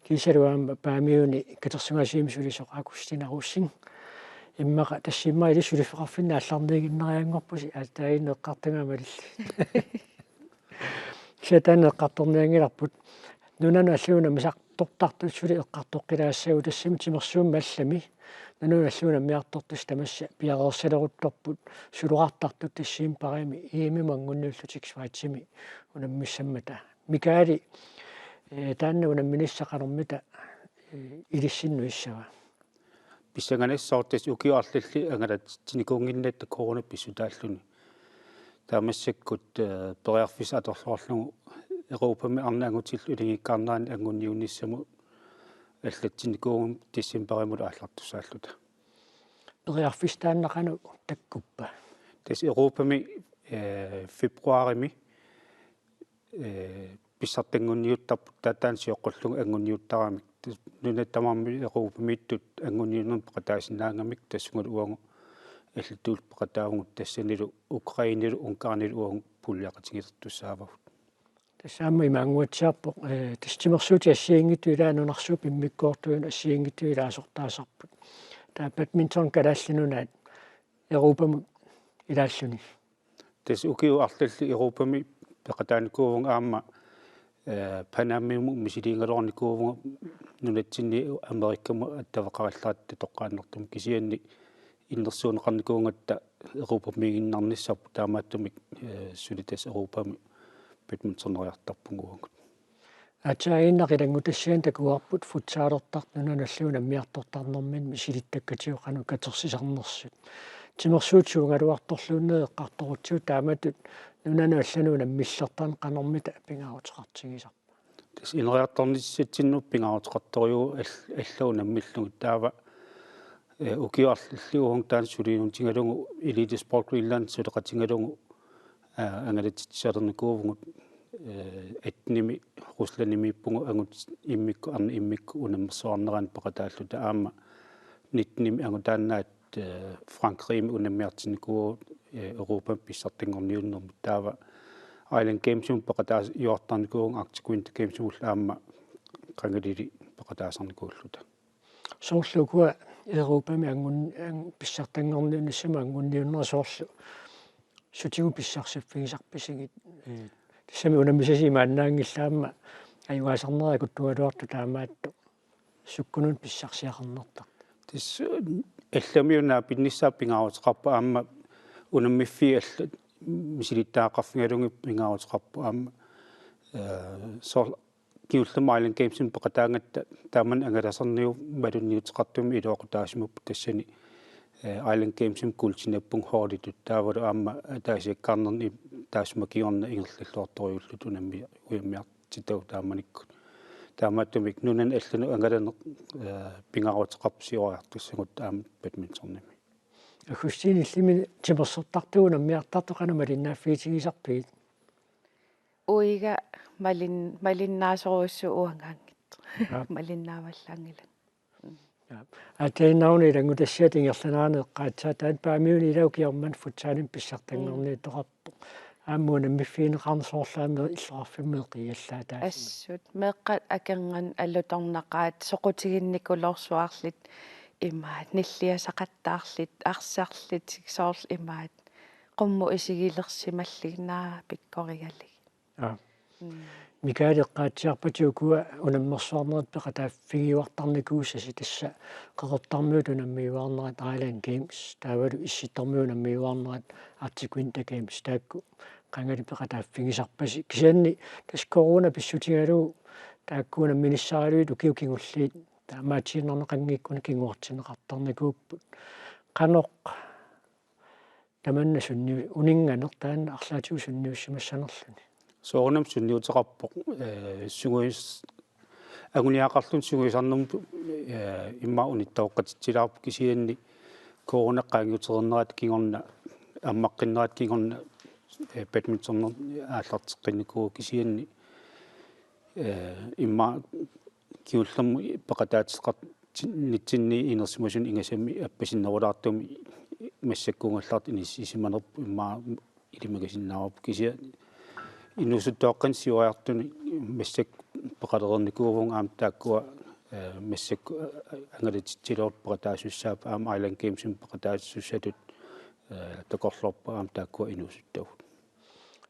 kiisalu aamma Paamiuni katersugaasiami sulisoq Augustina Rosing. Immaqa tassa immaqa ilissi suliffeqarfinni aallarniiginnarianngorpusi aataaginnaq eqqartugaamalilli. Sataanneq eqqartornianngilarput. Nunanut allanut unammisartortartut suli eqqartoqqilaassagut tassami timersuummi allami. Nunanut allanut unammiartortussat tamassa piareersaleruttorput suloqartartut tassami parimi E M-imut anguniullutik Schweizimi unammissammata. Michaeli, eh, taanna unamminissaq qanormita, eh, ilissinnut issava? Pissanganassaaq tassa ukiut arlallit angalatitsinikuunnginnatta corona pissutaalluni. Taava massakkut, eh, periarfissaq atorluarlugu Europami arnat angutillu ilingikkaanerani anguniunnissamut allatsinikuugama decembarimut aallartussaalluta. Periarfissaq taanna qanoq takkuppa? Tassa Europami, eh, februarimi eh, pissartanngunniuttarput taava taanna sioqqullugu anguniuttaramik. Nunat tamarmik Europamiittut anguniunnermi peqataasinnaanngimmata tassungalu uagut allatullu peqataavugut tassanilu Ukrainelu Ungarnilu uagut puljeqatigilertussaavagut. Tassa aamma imaannguatsiarpoq, eh, tassa timersuutit assigiinngitsut ilaat nunarsuup immikkoortuinut assigiinngitsut ilaasortaasarput. Taava badminton Kalaallit Nunaat Europamut ilaalluni. Tassa ukiut arlallit Europami peqataanikuuvunga aamma, eh, Panamamut misiliigaluarnikuuvunga nunatsinni Amerikamut attaveqarallaratta toqqaannartumik, kisianni innersuunneqarnikuugatta Europamiiginnarnissarput, taamaattumik, eh, suli tassa Europami badminterneriartarpunga uagut. Aatsaannguaq ilanngutassianik takuarput futsalertartut nunanut allanut unammiartortarnerminni misilittakkatigut qanoq katersisarnersut. Timersuut suugaluartorluunniit eqqartorutsigu taamatut nunanut allanut unammillertarneq qanormita pingaaruteqartigisarpa? Tassa ineriartornissatsinnut pingaaruteqartorujuuvoq al-, allat unammillugit, taava, eh, ukiut arlallit uagut taanna suliniutigalugu Elite Sport Greenland suleqatigalugu, eh, angalatitsisarnikuuvugut, eh, attenimi Ruslandimiippugut angut immikkut, arnat immikkut unammersuarnerani peqataalluta, aamma nittenimi angutaannaat, eh, Frankrigimi unammiartinnikuuvugut, eh, Europami pissartanngorniunnermut, taava Island Gamesimut peqataajuartarnikuuvugut Arctic Winter Gamesimullu aamma qangalili peqataasarnikuulluta. Soorlu ukua Europami angun-, ang-, pissartanngorniunnissamut anguniunnerat soorlu sutigut pissarsiffigisarpisigit? Ee, tassami unammisasi imaannaanngillat aamma ajugaasarnerit akuttugaluartut taamaattoq sukkunut pissarsiaqarnertartut. Tassa allamiut naapinnissaat pingaaruteqarpoq, aamma unammiffiit allat misilittagaqarfigalugit pingaaruteqarpoq, aamma, eh, soorlu kingullermik Island Gamesimut peqataagatta taamani angalasarniuvoq malunniuteqartumik iluaqutaasimapput, tassani, eh, Island Gamesimut kuultinneqarpunga holditut, taavalu aamma ataasiakkaarnerni taassuma kingorna ingerlalluartorujuulluni unammi-, unammiartitagut taamanikkut. Taamaattumik nunanut allanut angalaneq, eh, pingaaruteqarpoq siuariartussagut aamma badmintonimi. Augustin, illimmi timersortartut unammiartartut qanoq malinnaaffigitigisarpigit? Uiga malin-, malinnaasorujussuuvoq uangaanngitsoq. Aap. Malinnaavallaanngilanga. Aap. Aatsaannguaq ilanngutassiat ingerlanerani eqqaassavat, taanna Paamiuni ilaa ukioq manna futsalimi pissartanngorniuttoqarpoq. Aamma unammiffigineqarneq soorlu aamma illoqarfimmi eqiallaataassuma. Assut, meeqqat akornanni alutornaqaat, soqutiginnikuloorsuarlit imaat, nilliasaqattaarlit, arsarlit, soorlu imaat, qummut isigilersimallugit naak pikkorigalugit. Aap. Mm. Mikael, eqqaatsiarpatit ukua unammersuarnerit peqataaffigiuartarnikuusassat, tassa Qeqertarmiut unammiuaarnerat Island Games, taavalu Issittormiut unammiuaarnerat Arctic Winter Games, taakku qangali peqataaffigisarpasi. Kisianni tassa corona pissutigalugu taakku unamminissaraluit ukiut kingulliit taamaatiinnarneqanngikkunik kinguartinneqartarnikuupput. Qanoq tamanna sunniu-, uninnganertaanna arlaatigut sunniussimassanerluni? Soorunami sunniuteqarpoq, eh, sungius-, anguniagaqarluni sungiusarnermut, eh, immaqa unittooqqatitsilaarpoq, kisianni corona qaangiutereernerata kingorna, ammaqqinnerata kingorna, eh, badmintonerneq aallarteqqinnikuuvoq, kisianni, eh, immaqa kingullermik peqataateqarnitsinni inersimasuni ingasammik appasinnerulaartumik massakkuugallartoq inissisimanerput immaqa ilimagasinnaavarput, kisianni inuusuttuaqqani siuariartuni massakkut peqalereernikuuvugut aamma taakkua, eh, massakkut, eh, angalatitsilerput peqataasussaapput, aamma Island Gamesimut peqataasussatut, eh, takorloorput aamma taakkua inuusuttagut.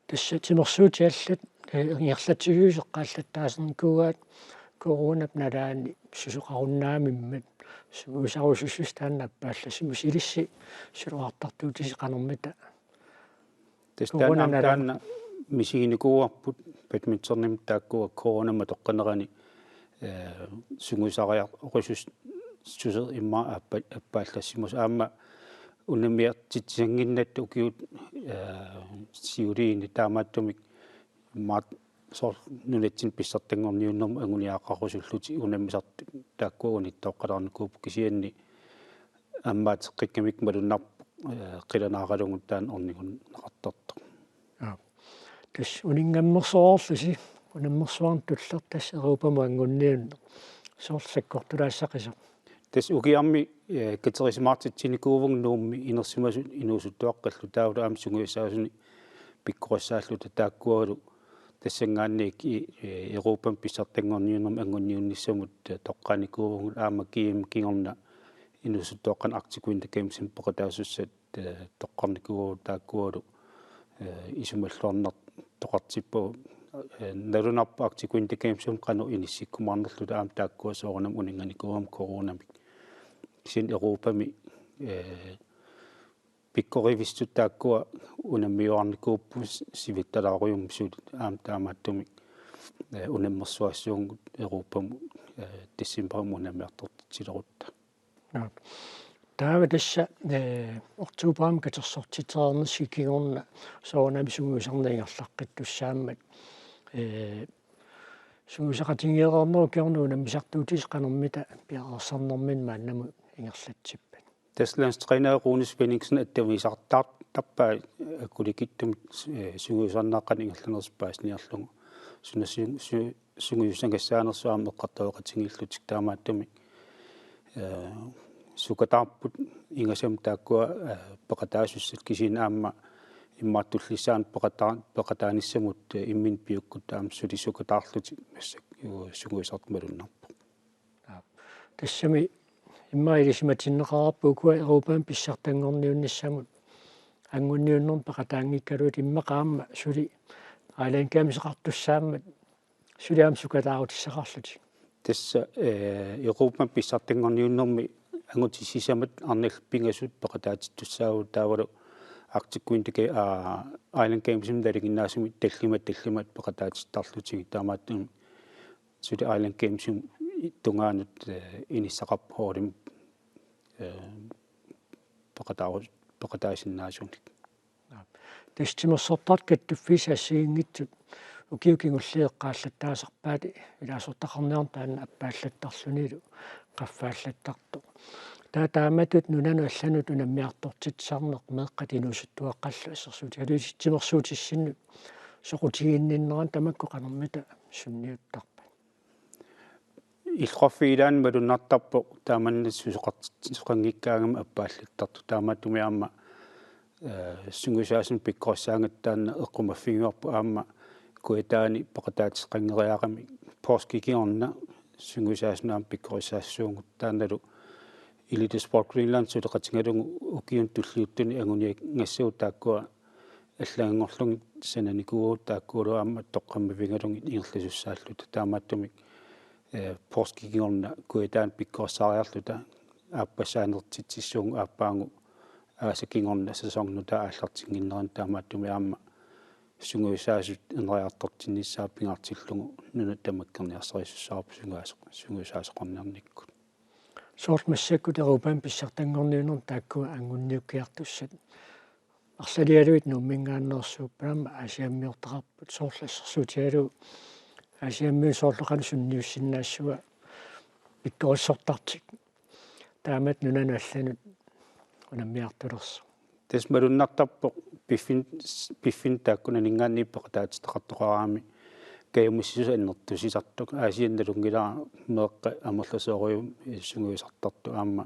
Tassa timersuutit allat, eh, ingerlatsisuusoq eqqaallattaarnikuuaat coronap nalaani susoqarunnaammat sungiusarusussuseq taanna appaallassimasoq, ilissi susoqartartuutisi qanormita? Tassa taanna corona aamma nalaani taanna misiginikuuarput badmintonimi taakkua corona matoqqanerani, eh, sungiusariaqarussuseq immaqa appa-, appaallassimasoq, aamma unammiartitsisannginnatta ukiut, eh, siuliini, taamaattumik immaqa soorlu nunatsinni pissartanngorniunnermut anguniagaqarusullutik unammisartut taakkua unittooqqalaarnikuupput, kisianni ammaateqqikkamikku malunnarpoq, eh, qilanaaralugu taanna ornigunneqartartoq. Aap. Tassa uninngammersoorlusi unammersuarneq tulleq, tassa Europamut anguniunneq, soorlu sakkortulaassaqisoq? Tassa ukiarmi, eh, katersimaartitsinikuuvugut Nuummi inersimasut inuusuttuaqqallu, taavalu aamma sungiusaasunit pikkorissaalluta, taakkualu tassanngaanniit, eh, Europami pissartanngorniunnermut anguniunnissamut, eh, toqqaannikuuvugut, aamma G M kingorna inuusuttuaqqat Arctic Winter Gamesimi peqataasussat, eh, toqqarnikuuagut taakkualu, eh, isumalluarnartoqartippagut, eh, nalunarpoq Arctic Winter Gamesimi qanoq inissikkumaarnerluta aamma taakkua soorunami uninnganikuugamik coronamik. Kisianni Europami, eh, pikkorivissut taakkua unammiuaarnikuupput sivittalaarujummik suli aamma taamaattumik, eh, unammersuaassuungut Europamut, eh, decembarimi unammiartortitsilerutta. Nå. Taava tassa, eh, oktobarimi katersortitsereernissi kingorna soorunami sungiusarneq ingerlaqqittussaammat, eh, sungiusaqatigeereernerup kingorna unammisartuutisi qanormita piareersarnerminni maannamut ingerlatsippat? Tassa landstræneri Rune Svenningsen attavigisartaartarpaa akulikitsumik, eh, sungiusarneq qanoq ingerlanersoq paasiniarlugu. Suna su-, su-, sungiusagassaanersoq aamma eqqartueqatigiillutik taamaattumik, eh, sukataarput ingasamik taakkua, eh, peqataasussat kisianni aamma immaqa tullissaani peqataa-, peqataanissamut, eh, imminut piukkutta aamma suli sukataarlutik massakkut, eh, sungiusartut malunnarpoq. Aap. Tassami immaqa ilisimatinneqareerpoq ukua Europami pissartanngorniunnissamut angunniunnermi peqataanngikkaluarlutik immaqa aamma suli Island Gameseqartussaammat suli aamma sukataarutissaqarlutik. Tassa, eh, Europami pissartanngorniunnermi angutit sisamat arnallit pingasut peqataatittussaapput taavalu Arctic Winter Ga-, aa, Island Gamesimi nalinginnaasumik tallimat tallimat peqataatittarlutigit taamaattumik suli Island Gamesimi tungaanut, eh, inissaqarpoq holdimik, eh, peqataaru-, peqataasinnaasunik. Tassa timersortartut kattuffiisa assigiinngitsut ukiut kingulliit eqqaallattaasarpaat ilaasortaqarniarneq taanna appaallattarlunilu qaffaallattartoq. Taava taamatut nunanut allanut unammiartortitsisarneq meeqqat inuusuttuaqqallu assersuutigalugu timersuutissinnut soqutiginninnerannut tamakku qanormita sunniuttarpat? Illoqarfiit ilaanni malunnartarpoq taamannak susoqartitsisoqanngikkaangami appaallattartoq taamaattumik aamma, eh, sungiusaasunut pikkorissaangatta taanna eqqumaffigivarput aamma kujataani peqataateqanngeriarami poorskip kingorna sungiusaasunut aamma pikkorissaassasuugut taannalu Elite Sport Greenland suleqatigalugu ukiuni tulliuttuni anguniagassagut taakkua allanngorlugit sananikuuagut taakkualu aamma toqqammavigalugit ingerlasussaalluta taamaattumik, eh, poorskip kingorna kujataani pikkorissaariarluta aappassaanertitsissuugut aappaagu aasap kingorna sæsonip nutaaq aallartinnginnerani taamaattumik aamma sungiusaasut ineriartortinnissaat pingaartillugu nuna tamakkerniarsarisussaavoq sungiusaas-, sungiusaasoqarniarnikkut. Soorlu massakkut Europami pissartanngorniunnermi taakkua angunniukkiartussat arlalialuit Nuumminngaanneersuupput aamma Aasiammiortaqarput soorlu assersuutigalugu Aasiammiut soorlu qanoq sunniussinnaassava pikkorissortartik taamatut nunanut allanut unammiartulersoq. Tassa malunnartarpoq piffin-, piffinni taakkunaninngaanniit peqataatitaqartoqaraangamik kajumissuseq annertusisartoq Aasianni nalunngilara meeqqat amerlasoorujussuit sungiusartartut aamma,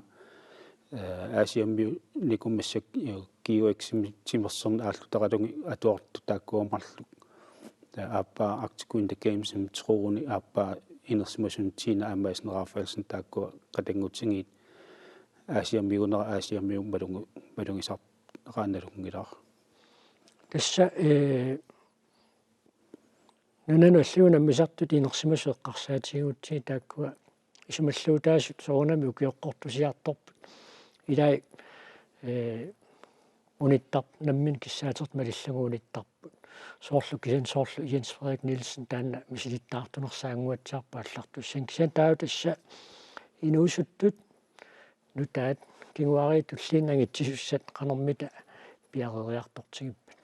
eh, Aasiammiuniku massakkut, eh, G O X-imi timersorneq aallutaralugit atuartut taakkua marluk. Taava aappaa Arctic Winter Gamesimi Trone aappaa inersimasunut Tina Amassen Rafaelsen taakkua qatanngutigiit Aasiammiunera Aasiammiunut malugu-, malugisartaraannalunngilara. Tassa, eh, nunanut allanut unammisartut inersimasut eqqarsaatigigutsigit taakkua isumalluutaasut soorunami ukioqqortusiartorput. Ilai, eh, unittarput nammineq kissaatertut malillugu unittarput. Soorlu kisianni soorlu Jens Frederik Nielsen taanna misilittaartunersaannguatsiarpoq aallartussaanngilaq. Kisianni taava tassa inuusuttut nutaat kinguaariit tulliinnangitsisussat qanormita piareeriartortigippat?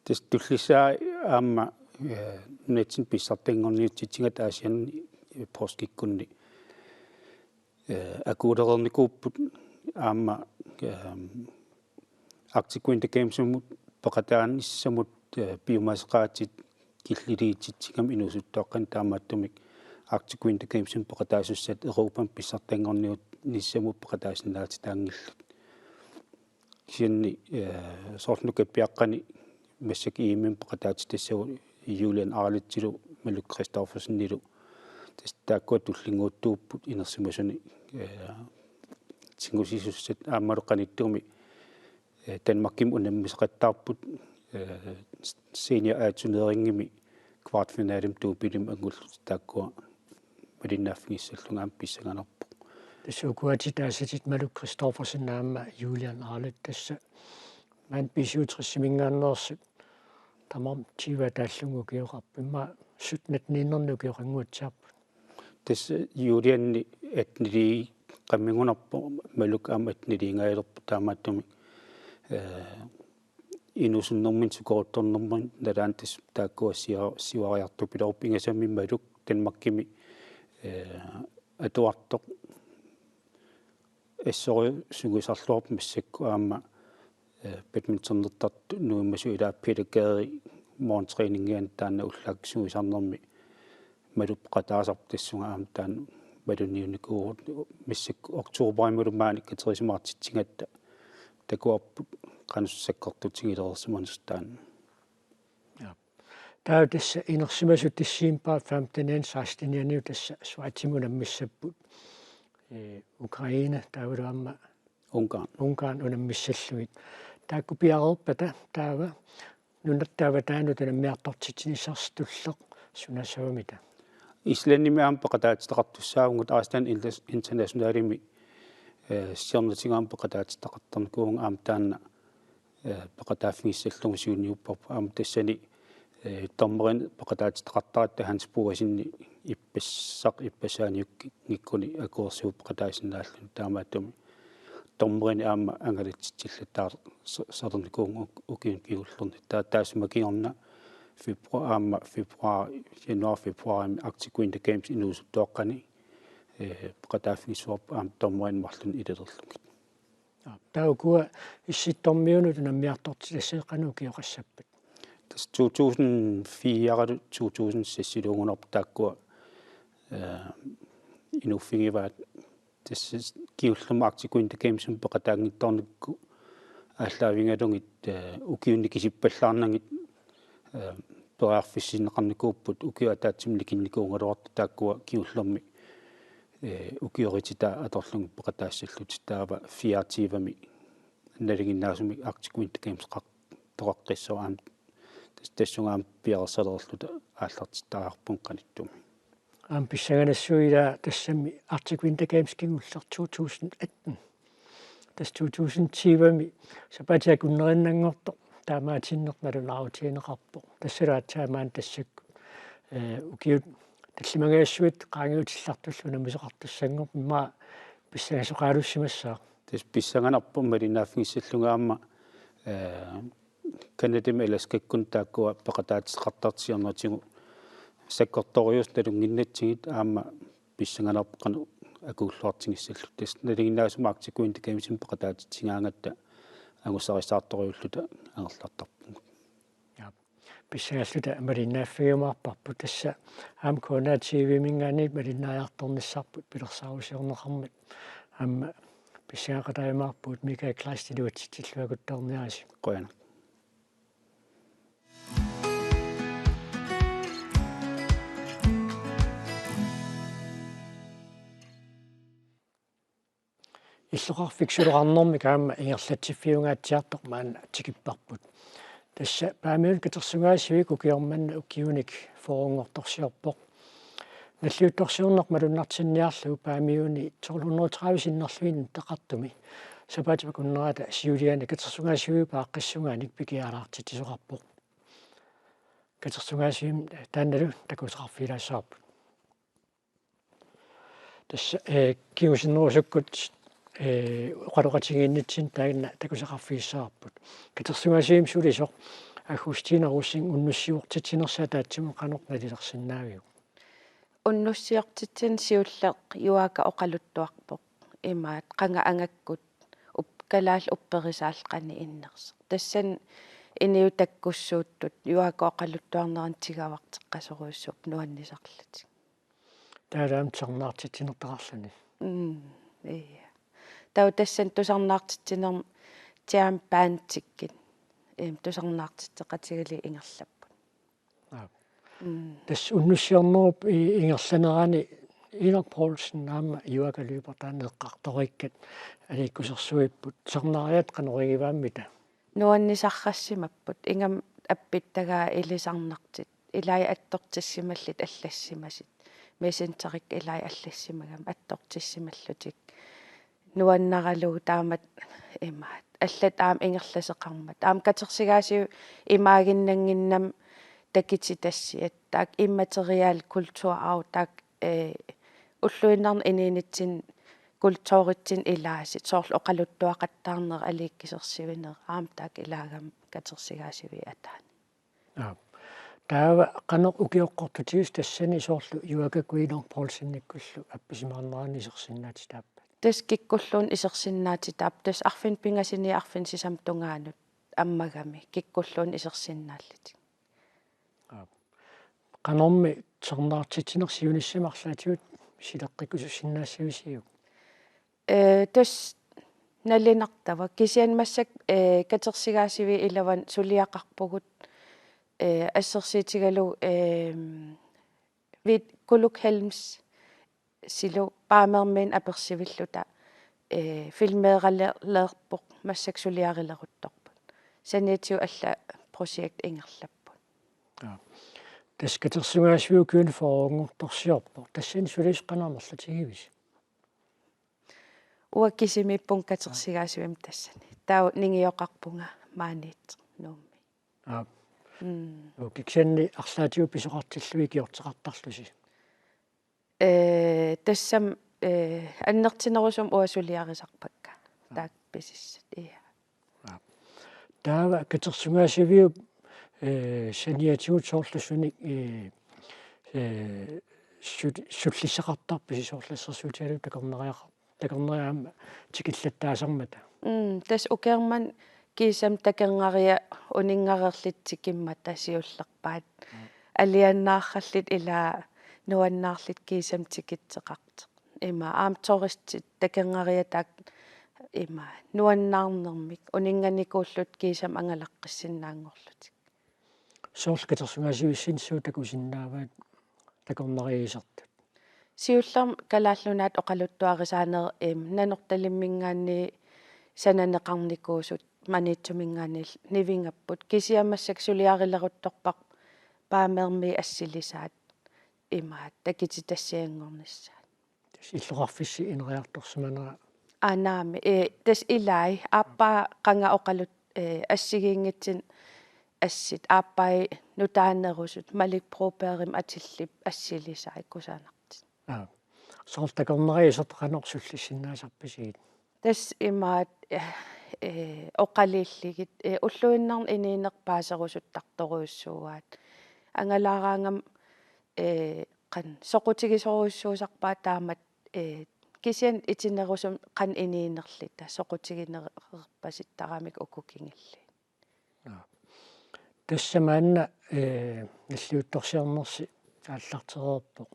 Tassa tullissaa aamma, eh, nunatsinni pissartanngorniutitsigatta Aasianni, eh, poorskikkunni, eh, akuulereernikuupput aamma, ehm, Arctic Winter Gamesimut peqataanissamut, eh, piumasaqaatit killiliititsigamik inuusuttuaqqanik taamaattumik Arctic Winter Gamesimut peqataasussat Europami pissartanngorniunnissamut peqataasinnaatitaanngillat. Kisianni, eh, soorlu nukappiaqqani massakkut E M-imik peqataatitassagut Julian Arlitsilu Malou Christophersenilu tassa taakkua tullinnguuttuupput inersimasunik, eh, tigusisussaat aammalu qanittumi, eh, Danmarkimut unammisaqattaarput, eh, senior A-turneringimi kvartfinalemi doublemik angullutik taakkua malinnaaffigissallugu aamma pissanganarpoq. Tassa ukua ataaseq Maluk Christoffersen aamma Julian Arlet tassa maani B syvogtres-iminngaanneersut tamarmik tyve ataallugu ukioqarput, immaqa sytten attenniinnerni ukioqannguatsiarput. Tassa Julianni attenili qammigunarpoq, Maluk aamma atteniliingajalerpoq, taamaattumik, eh, inuusunnermini sukoruttornermini nalaani tassa taakkua siu-, siuariartupiloorput. Ingasammik Maluk Danmarkimi, eh, atuartoq assorujuk sungiusarluarpoq massakkut aamma, eh, badmintonertartut nuimasut ilaa Peter Gade morgentræningiani taanna ullaakkut sungiusarnermi Maluk peqataasarpoq, tassunga aamma taanna malunniunnikuuvoq massakkut oktoberimut maani katerisimaartitsigatta takuarput qanoq sakkortutigilereersimanersoq taanna. Ja. Taava tassa inersimasut december femtenianni sekstenianni tassa Schweizimi unammissapput. Eh, Ukraine taavalu aamma Ungarn. Ungarn unammissallugit. Taakku piareerpata taava nunatta avataanut unammiartortitsinissarsi tulleq suna savamita? Islandimi aamma peqataatitaqartussaavugut Iceland Inter-, Internationalimi, eh, siornatigut aamma peqataatitaqartarnikuuvugut, aamma taanna, eh, peqataaffigissallugu siunniupparput. Aamma tassani, eh, dommerinik peqataatitaqartaratta Hans Boasenip ippassaq ippassaaniukkunni akuersivoq peqataasinnaalluni, taamaattumik dommerinik aamma angalatsitsillattaar-, sa-, salernikuuvugut ukiuni kingullerni. Taava taassuma kingorna februar, aamma februar, januar, februarimi Arctic Winter Games inuusuttuaqqani, eh, peqataaffigissavarput aamma dommerinik marlunnik ililerlugit. Taava ukua Issittormiunut unammiartortitassat qanoq ukioqassappat? Tassa to tusind fire, to tusind seks-iluugunarput taakkua, eh, inuuffigivaat. Tassa kingullermi Arctic Winter Gamesimi peqataanngitsoornikku aallaavigalugit, eh, ukiuni kisippallaarnagit, eh, periarfissinneqarnikuupput, ukiup ataatsimi nikinnikuugaluartut taakkua kingullermi, eh, ukiorititaat atorlugit peqataassallutik. Taava fireogtyvemi nalinginnaasumik Arctic Winter Games qaq-, toqaqqissaaq aamma tas-, tassunga aamma piareersalereerluta aallartittariaqarpugut qanittumi. Aamma pissanganassuup ilaa tassami Arctic Winter Games kingulleq to tusind atten. Tassa to tusind tyvemi sapaatip akunnerinnanngortoq taamaatinneq nalunaarutigineqarpoq. Tassalu aatsaat maani tassakkut, eh, ukiut tallimangajassuit qaangiutillartullu unammisoqartussanngorput, immaqa pissangasoqaalussimassaaq. Tassa pissanganarpoq malinnaaffigissallugu aamma, eh, Canadami Alaskakkunni taakkua peqataatitaqartartut siornatigut sakkortoorujussuit nalunnginnatsigit, aamma pissanganarpoq qanoq akuulluartigissalluta. Tassa nalinginnaasumik Arctic Winter Gamesimi peqataatitsigaangatta angusarissaartorujuulluta angerlartarpugut. Ja. Pissangalluta malinnaaffigiumaarparput, tassa aamma K N R T V-minngaanniit malinnaajartornissarput pilersaarusiorneqarmat. Aamma pissangaqataajumaarpugut, Michael Kleist, iluatsitsilluakuttoorniarisi. Qujanaq. Illoqarfik suloqarnermik aamma ingerlatsiffiungaatsiartoq maanna tikipparput. Tassa Paamiuni katersugaasivik ukioq manna ukiunik fyrrenngortorsiorpoq. Nalliuttorsiorneq malunnartinniarlugu Paamiuni tolv hundrede tredive sinnerlugit nittartumi sapaatip akunnerata siuliani katersugaasiviup aaqqissugaanik pikiaalaartitsisoqarpoq. Katersugaasivimmi taannalu takusaqqarfigilaassavarput. Tassa, eh, kingusinnerusukkut, eh, oqaloqatigiinnitsinni taanna takusaqqarfigissavarput. Katersugaasivimmi sulisoq Augustina Rosing unnussiortitsinersi ataatsimut qanoq nalilersinnaaviuk? Unnussiortitsineq siulleq Juaaka oqaluttuarpoq. Imaat qanga angakkut up-, kalaallit upperisaallit qanoq innersoq. Tassani inuit takkussuuttut Juaaka oqaluttuarnerani tigavarteqqasorujussuupput nuannisarlutik. Taalaam tusarnaartitsinertaqarluni. Mm, ja. Taava tassani tusarnaartitsinermi jam bandsikkut. Im tusarnaartitseqatigalugit ingerlapput. Aap. Mm. Tassa unnussiornerup i-, ingerlanerani Enok Poulsen aamma Juaaka Lyberth taanna eqqartorikkat aliikkusersuipput, sernaariat qanoq igivaammita? Nuannisarsimapput, ingammik appittagaa ilisarnartut, ilai attortissimallutik allassimasut, Messengerikka ilai allassimagamik attortissimallutik. Nuannaralugu taamatut imaattoq, allat aamma ingerlaseqarmata. Aamma katersigaasiviup imaaginnannginnami takutitassiat, taakku immateriel kulturarv, taakku, eh, ulluinnarni inuunitsinni kulturitsinni ilaasut, soorlu oqaluttuaqattaarneq, aliikkusersuineq, aamma taakku ilaagami katersigaasiviup ataani. Aap. Taava qanoq ukioqqortutigisoq tassani, soorlu Juaakakkut Enok Poulsenikkullu appisimaarnerannut isersinnaatitaappat? Tassa kikkulluunniit isersinnaatitaappat, tassa arfineq-pingasuniit arfineq-sisamat tungaanut ammagami kikkulluunniit isersinnaallutik. Aap. Qanormi sernaartitsineq siunissami arlaatigut sileqqikkusussinnaassavisiuk? Eh, tassa nalunartavara. Kisianni massakkut, eh, katersigaasiviup iluani suliaqarpugut, eh, assersuutigalugu, eh, Vit Kuluk Helms silu Paameermiunut apersuilluta, eh, filmeeralerpoq, massakkut suliarileruttorput. Saniatigut allat projektit ingerlapput. Aap. Tassa katersugaasiviup ukiuni fyrrenngortorsiorpoq. Tassani sulisut qanoq amerlatigivisi? Uanga kisimiippunga katersigaasivimmi tassani. Taava ningioqarpunga maaniittoq Nuummi. Aap. Mm. Ukiup kisianni arlaatigut pisoqartillugit ikiorteqartarlusi? Eh, tassami, eh, annertunerusumik uanga suliarisarpakka. Aap. Taakku pisissut, ja. Aap. Taava katersugaasiviup, eh, saniatigut soorlu sunik, eh, eh, sul-, sullissaqartarpisi, soorlu assersuutigalugu takornariaqar-, takornariat aamma tikillattaasarmata? Mm, tassa ukiormanna kiisami takornariat uninngareerlutik tikimmata siullerpaat. Mm. Alianaarallutik, ilaa nuannaarlutik kiisami tikitseqartoq. Ima aamma turistit takornariat taakku ima nuannaarnermik uninnganikuullutik kiisami angalaqqissinnaanngorlutik. Soorlu katersugaasivissinni suut takusinnaavaat takornariat isertut? Siullermik Kalaallit Nunaata oqaluttuarisaanerit, em, Nanortalimminngaanniit sananeqarnikuusut Maniitsuminngaanniit nivingapput. Kisianni massakkut suliarileruttorparput Paameermiut assilisaat, imaattoq takutitassianngornissaat. Tassa illoqarfissi ineriartorsimanera. Aa, naamik. Eh, tassa ilai, aappaa qanga oqalut-, eh, assigiinngitsunik assut, aappai nutaanerusut, Malik Brobergimik atillip assilisaat kusanartut. Aap. Soorlu takornariat isertut qanoq sullissinnaasarpisigit? Tassa imaattoq, eh, eh, oqaluullugit, eh, ulluinnarni inuuneq paaserusuttartorujussuuaat. Angalaaraangama, eh, qanoq soqutigisorujussuusarpaat taamatut, eh, kisianni itinerusumik qanoq inuunerluta soqutigineqarpasittaramik uku kingulliit. Aap. Tassa maanna, eh, nalliuttorsiornersi aallartereerpoq.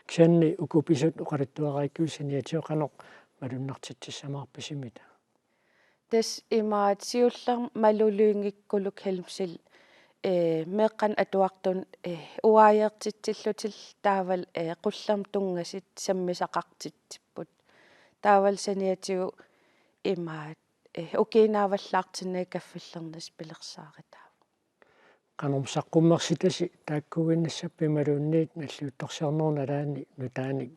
Kisianni uku pisut oqaluttuaraakkuit saniatigut qanoq malunnartitsissamaarpisimita? Tassa imaattoq siullermik Malu Lynge Kuluk Helmsil, eh, meeqqanut atuartunut, eh, uaajeertitsillutillu taavalu, eh, qullermik tunngasut sammisaqartitsipput. Taavalu saniatigut imaattoq, eh, ukiunaavallaartinnagit kaffillernissaa pilersaarutaavoq. Qanormi saqqummersitasi taakkuuginnassappit imaluunniit nalliuttorsiornerup nalaani nutaanik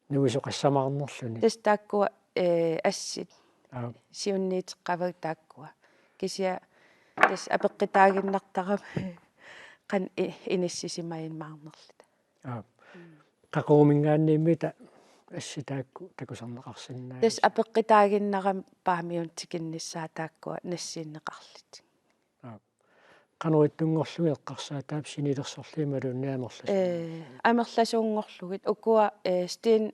nuisoqassamaarnerluni? Tassa taakkua, eh, assut. Aap. Siunniuteqqavagut taakkua. Kisianni tassa apeqqutaaginnartarami qanoq i-, inissisimajummaarnerluta. Aap. Mm. Qaquguminngaanniimmita assut taakku takusarneqarsinnaavisi? Tassa apeqqutaaginnarami Paamiunut tikinnissaat taakkua nassiunneqarlutik. Aap. Qanoq ittunngorlugit eqqarsaataap, sinilersorlugit imaluunniit amerlasuut? Eh, amerlasuunngorlugit ukua, eh, Steen,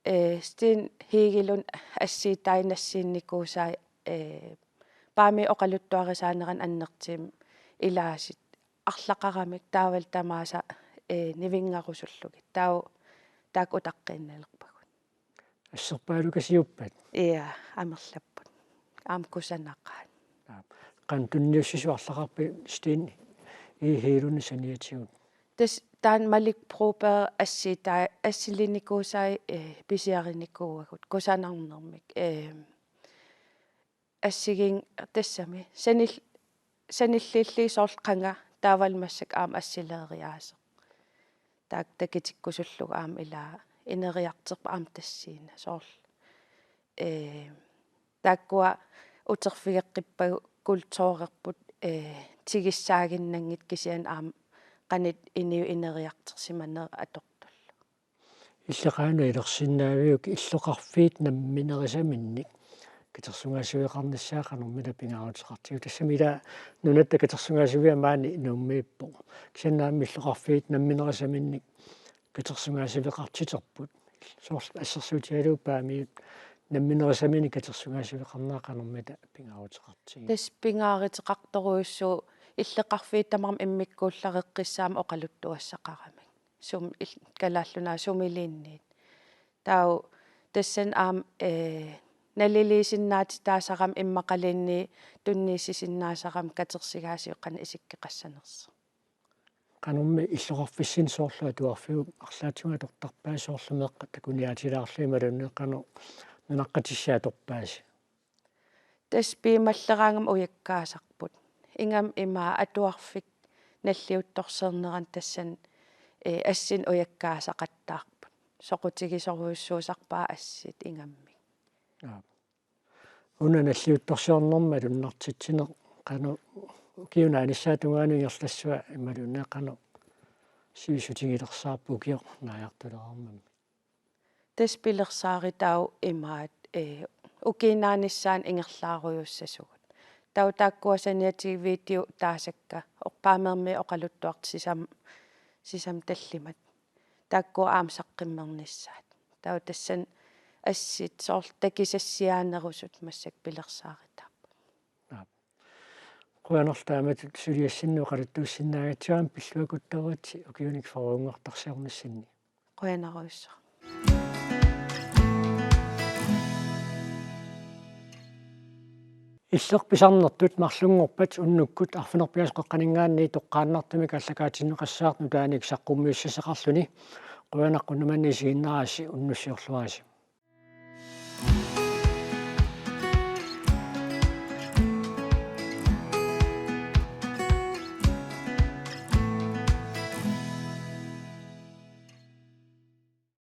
eh, Steen Hegelund assiutai nassiunnikuusai, eh, Paamiup oqaluttuarisaanerani annertuumik ilaasut arlaqaramik taavalu tamaasa, eh, nivinngarusullugit. Taava taakku utaqqiinnalerpagut. Asserpaalukasiuppat? Ja, amerlapput. Aamma kusanaqaat. Aap. Qanoq tunniussisut arlaqarpit Steen Hegelundip saniatigut? Tassa taanna Malik Broberg assi-, taa-, assilinikuusai, eh, pisiarinikuuagut kusanarnermik. Eh, assigin-, tassami sanil-, sanilliilluni soorlu qanga taavalu massakkut aamma assileeriaaseq. Taakku takutikkusullugu aamma ilaa ineriartorpoq aamma tassani soorlu. Eh, taakkua uterfigeqqippagut kulturerput, eh, tigussaannginnamik kisianni aamma qanoq inuit ineriartorsimanerat atortullu. Illit qanoq ilersinnaaviuk illoqarfiit namminerisaminnik katersugaasiveqarnissaa qanormita pingaaruteqartigiuk? Tassami ilaa nunatta katersugaasiviat maani Nuummiippoq. Kisianni aamma illoqarfiit namminerisaminnik katersugaasiveqartiterput. Soorlu assersuutigalugu Paamiut namminerisaminnik katersugaasiveqarnera qanormita pingaaruteqartigiuk? Tassa pingaaruteqartorujussuuvoq illoqarfiit tamarmik immikkuullareqqissaammat oqaluttuassaqaramik. Sum-, il-, Kalaallit Nunaat sumiluunniit. Taava tassani aamma, eh, naliliisinnaatitaasarami immaqaluunniit tunniussisinnaasarami katersugaasiviit qanoq isikkoqassanersoq. Qanormi illoqarfissinni soorlu atuarfiup arlaatigut atortarpaa soorlu meeqqat takuniaatilaarlugit imaluunniit qanoq nunaqqatissi atorpaasi? Tassa piumalleraangama ujakkaasarput. Ingammik ima atuarfik nalliuttorsiornerani tassani, eh, assinik ujakkaasaqattaarput. Soqutigisorujussuusarpaat assit ingammik. Aap. Una nalliuttorsiornermi malunnartitsineq qanoq ukiup naanissaata tungaanut ingerlassava imaluunniit qanoq sivisutigilersaarpa ukioq naajartulereermammi? Tassa pilersaarutaavoq imaat, eh, ukiup naanissaanut ingerlaarujuussasugut. Taava taakkua saniatigut videot taasakka, oq-, Paamermi oqaluttuartut sisam-, sisamat tallimat. Taakkua aamma saqqummernissaat. Taava tassani assit soorlu takusassiaanerusut massakkut pilersaarutaapput. Aap. Qujanarlu taamatut suliassinnut oqaluttuussinnaagatsigu, pilluakuttaritsi ukiunik fyrreunnguartarsiornissinni. Qujanarujussuaq. Illit pisarnertut marlunngorpat unnukkut arfineq-pingasut qeqqaninngaanniit toqqaannartumik aallakaatinneqassaaq nutaanik saqqummiussassaqarluni. Qujanaq qunumanni isiginnaarassi, unnussiorluarisi.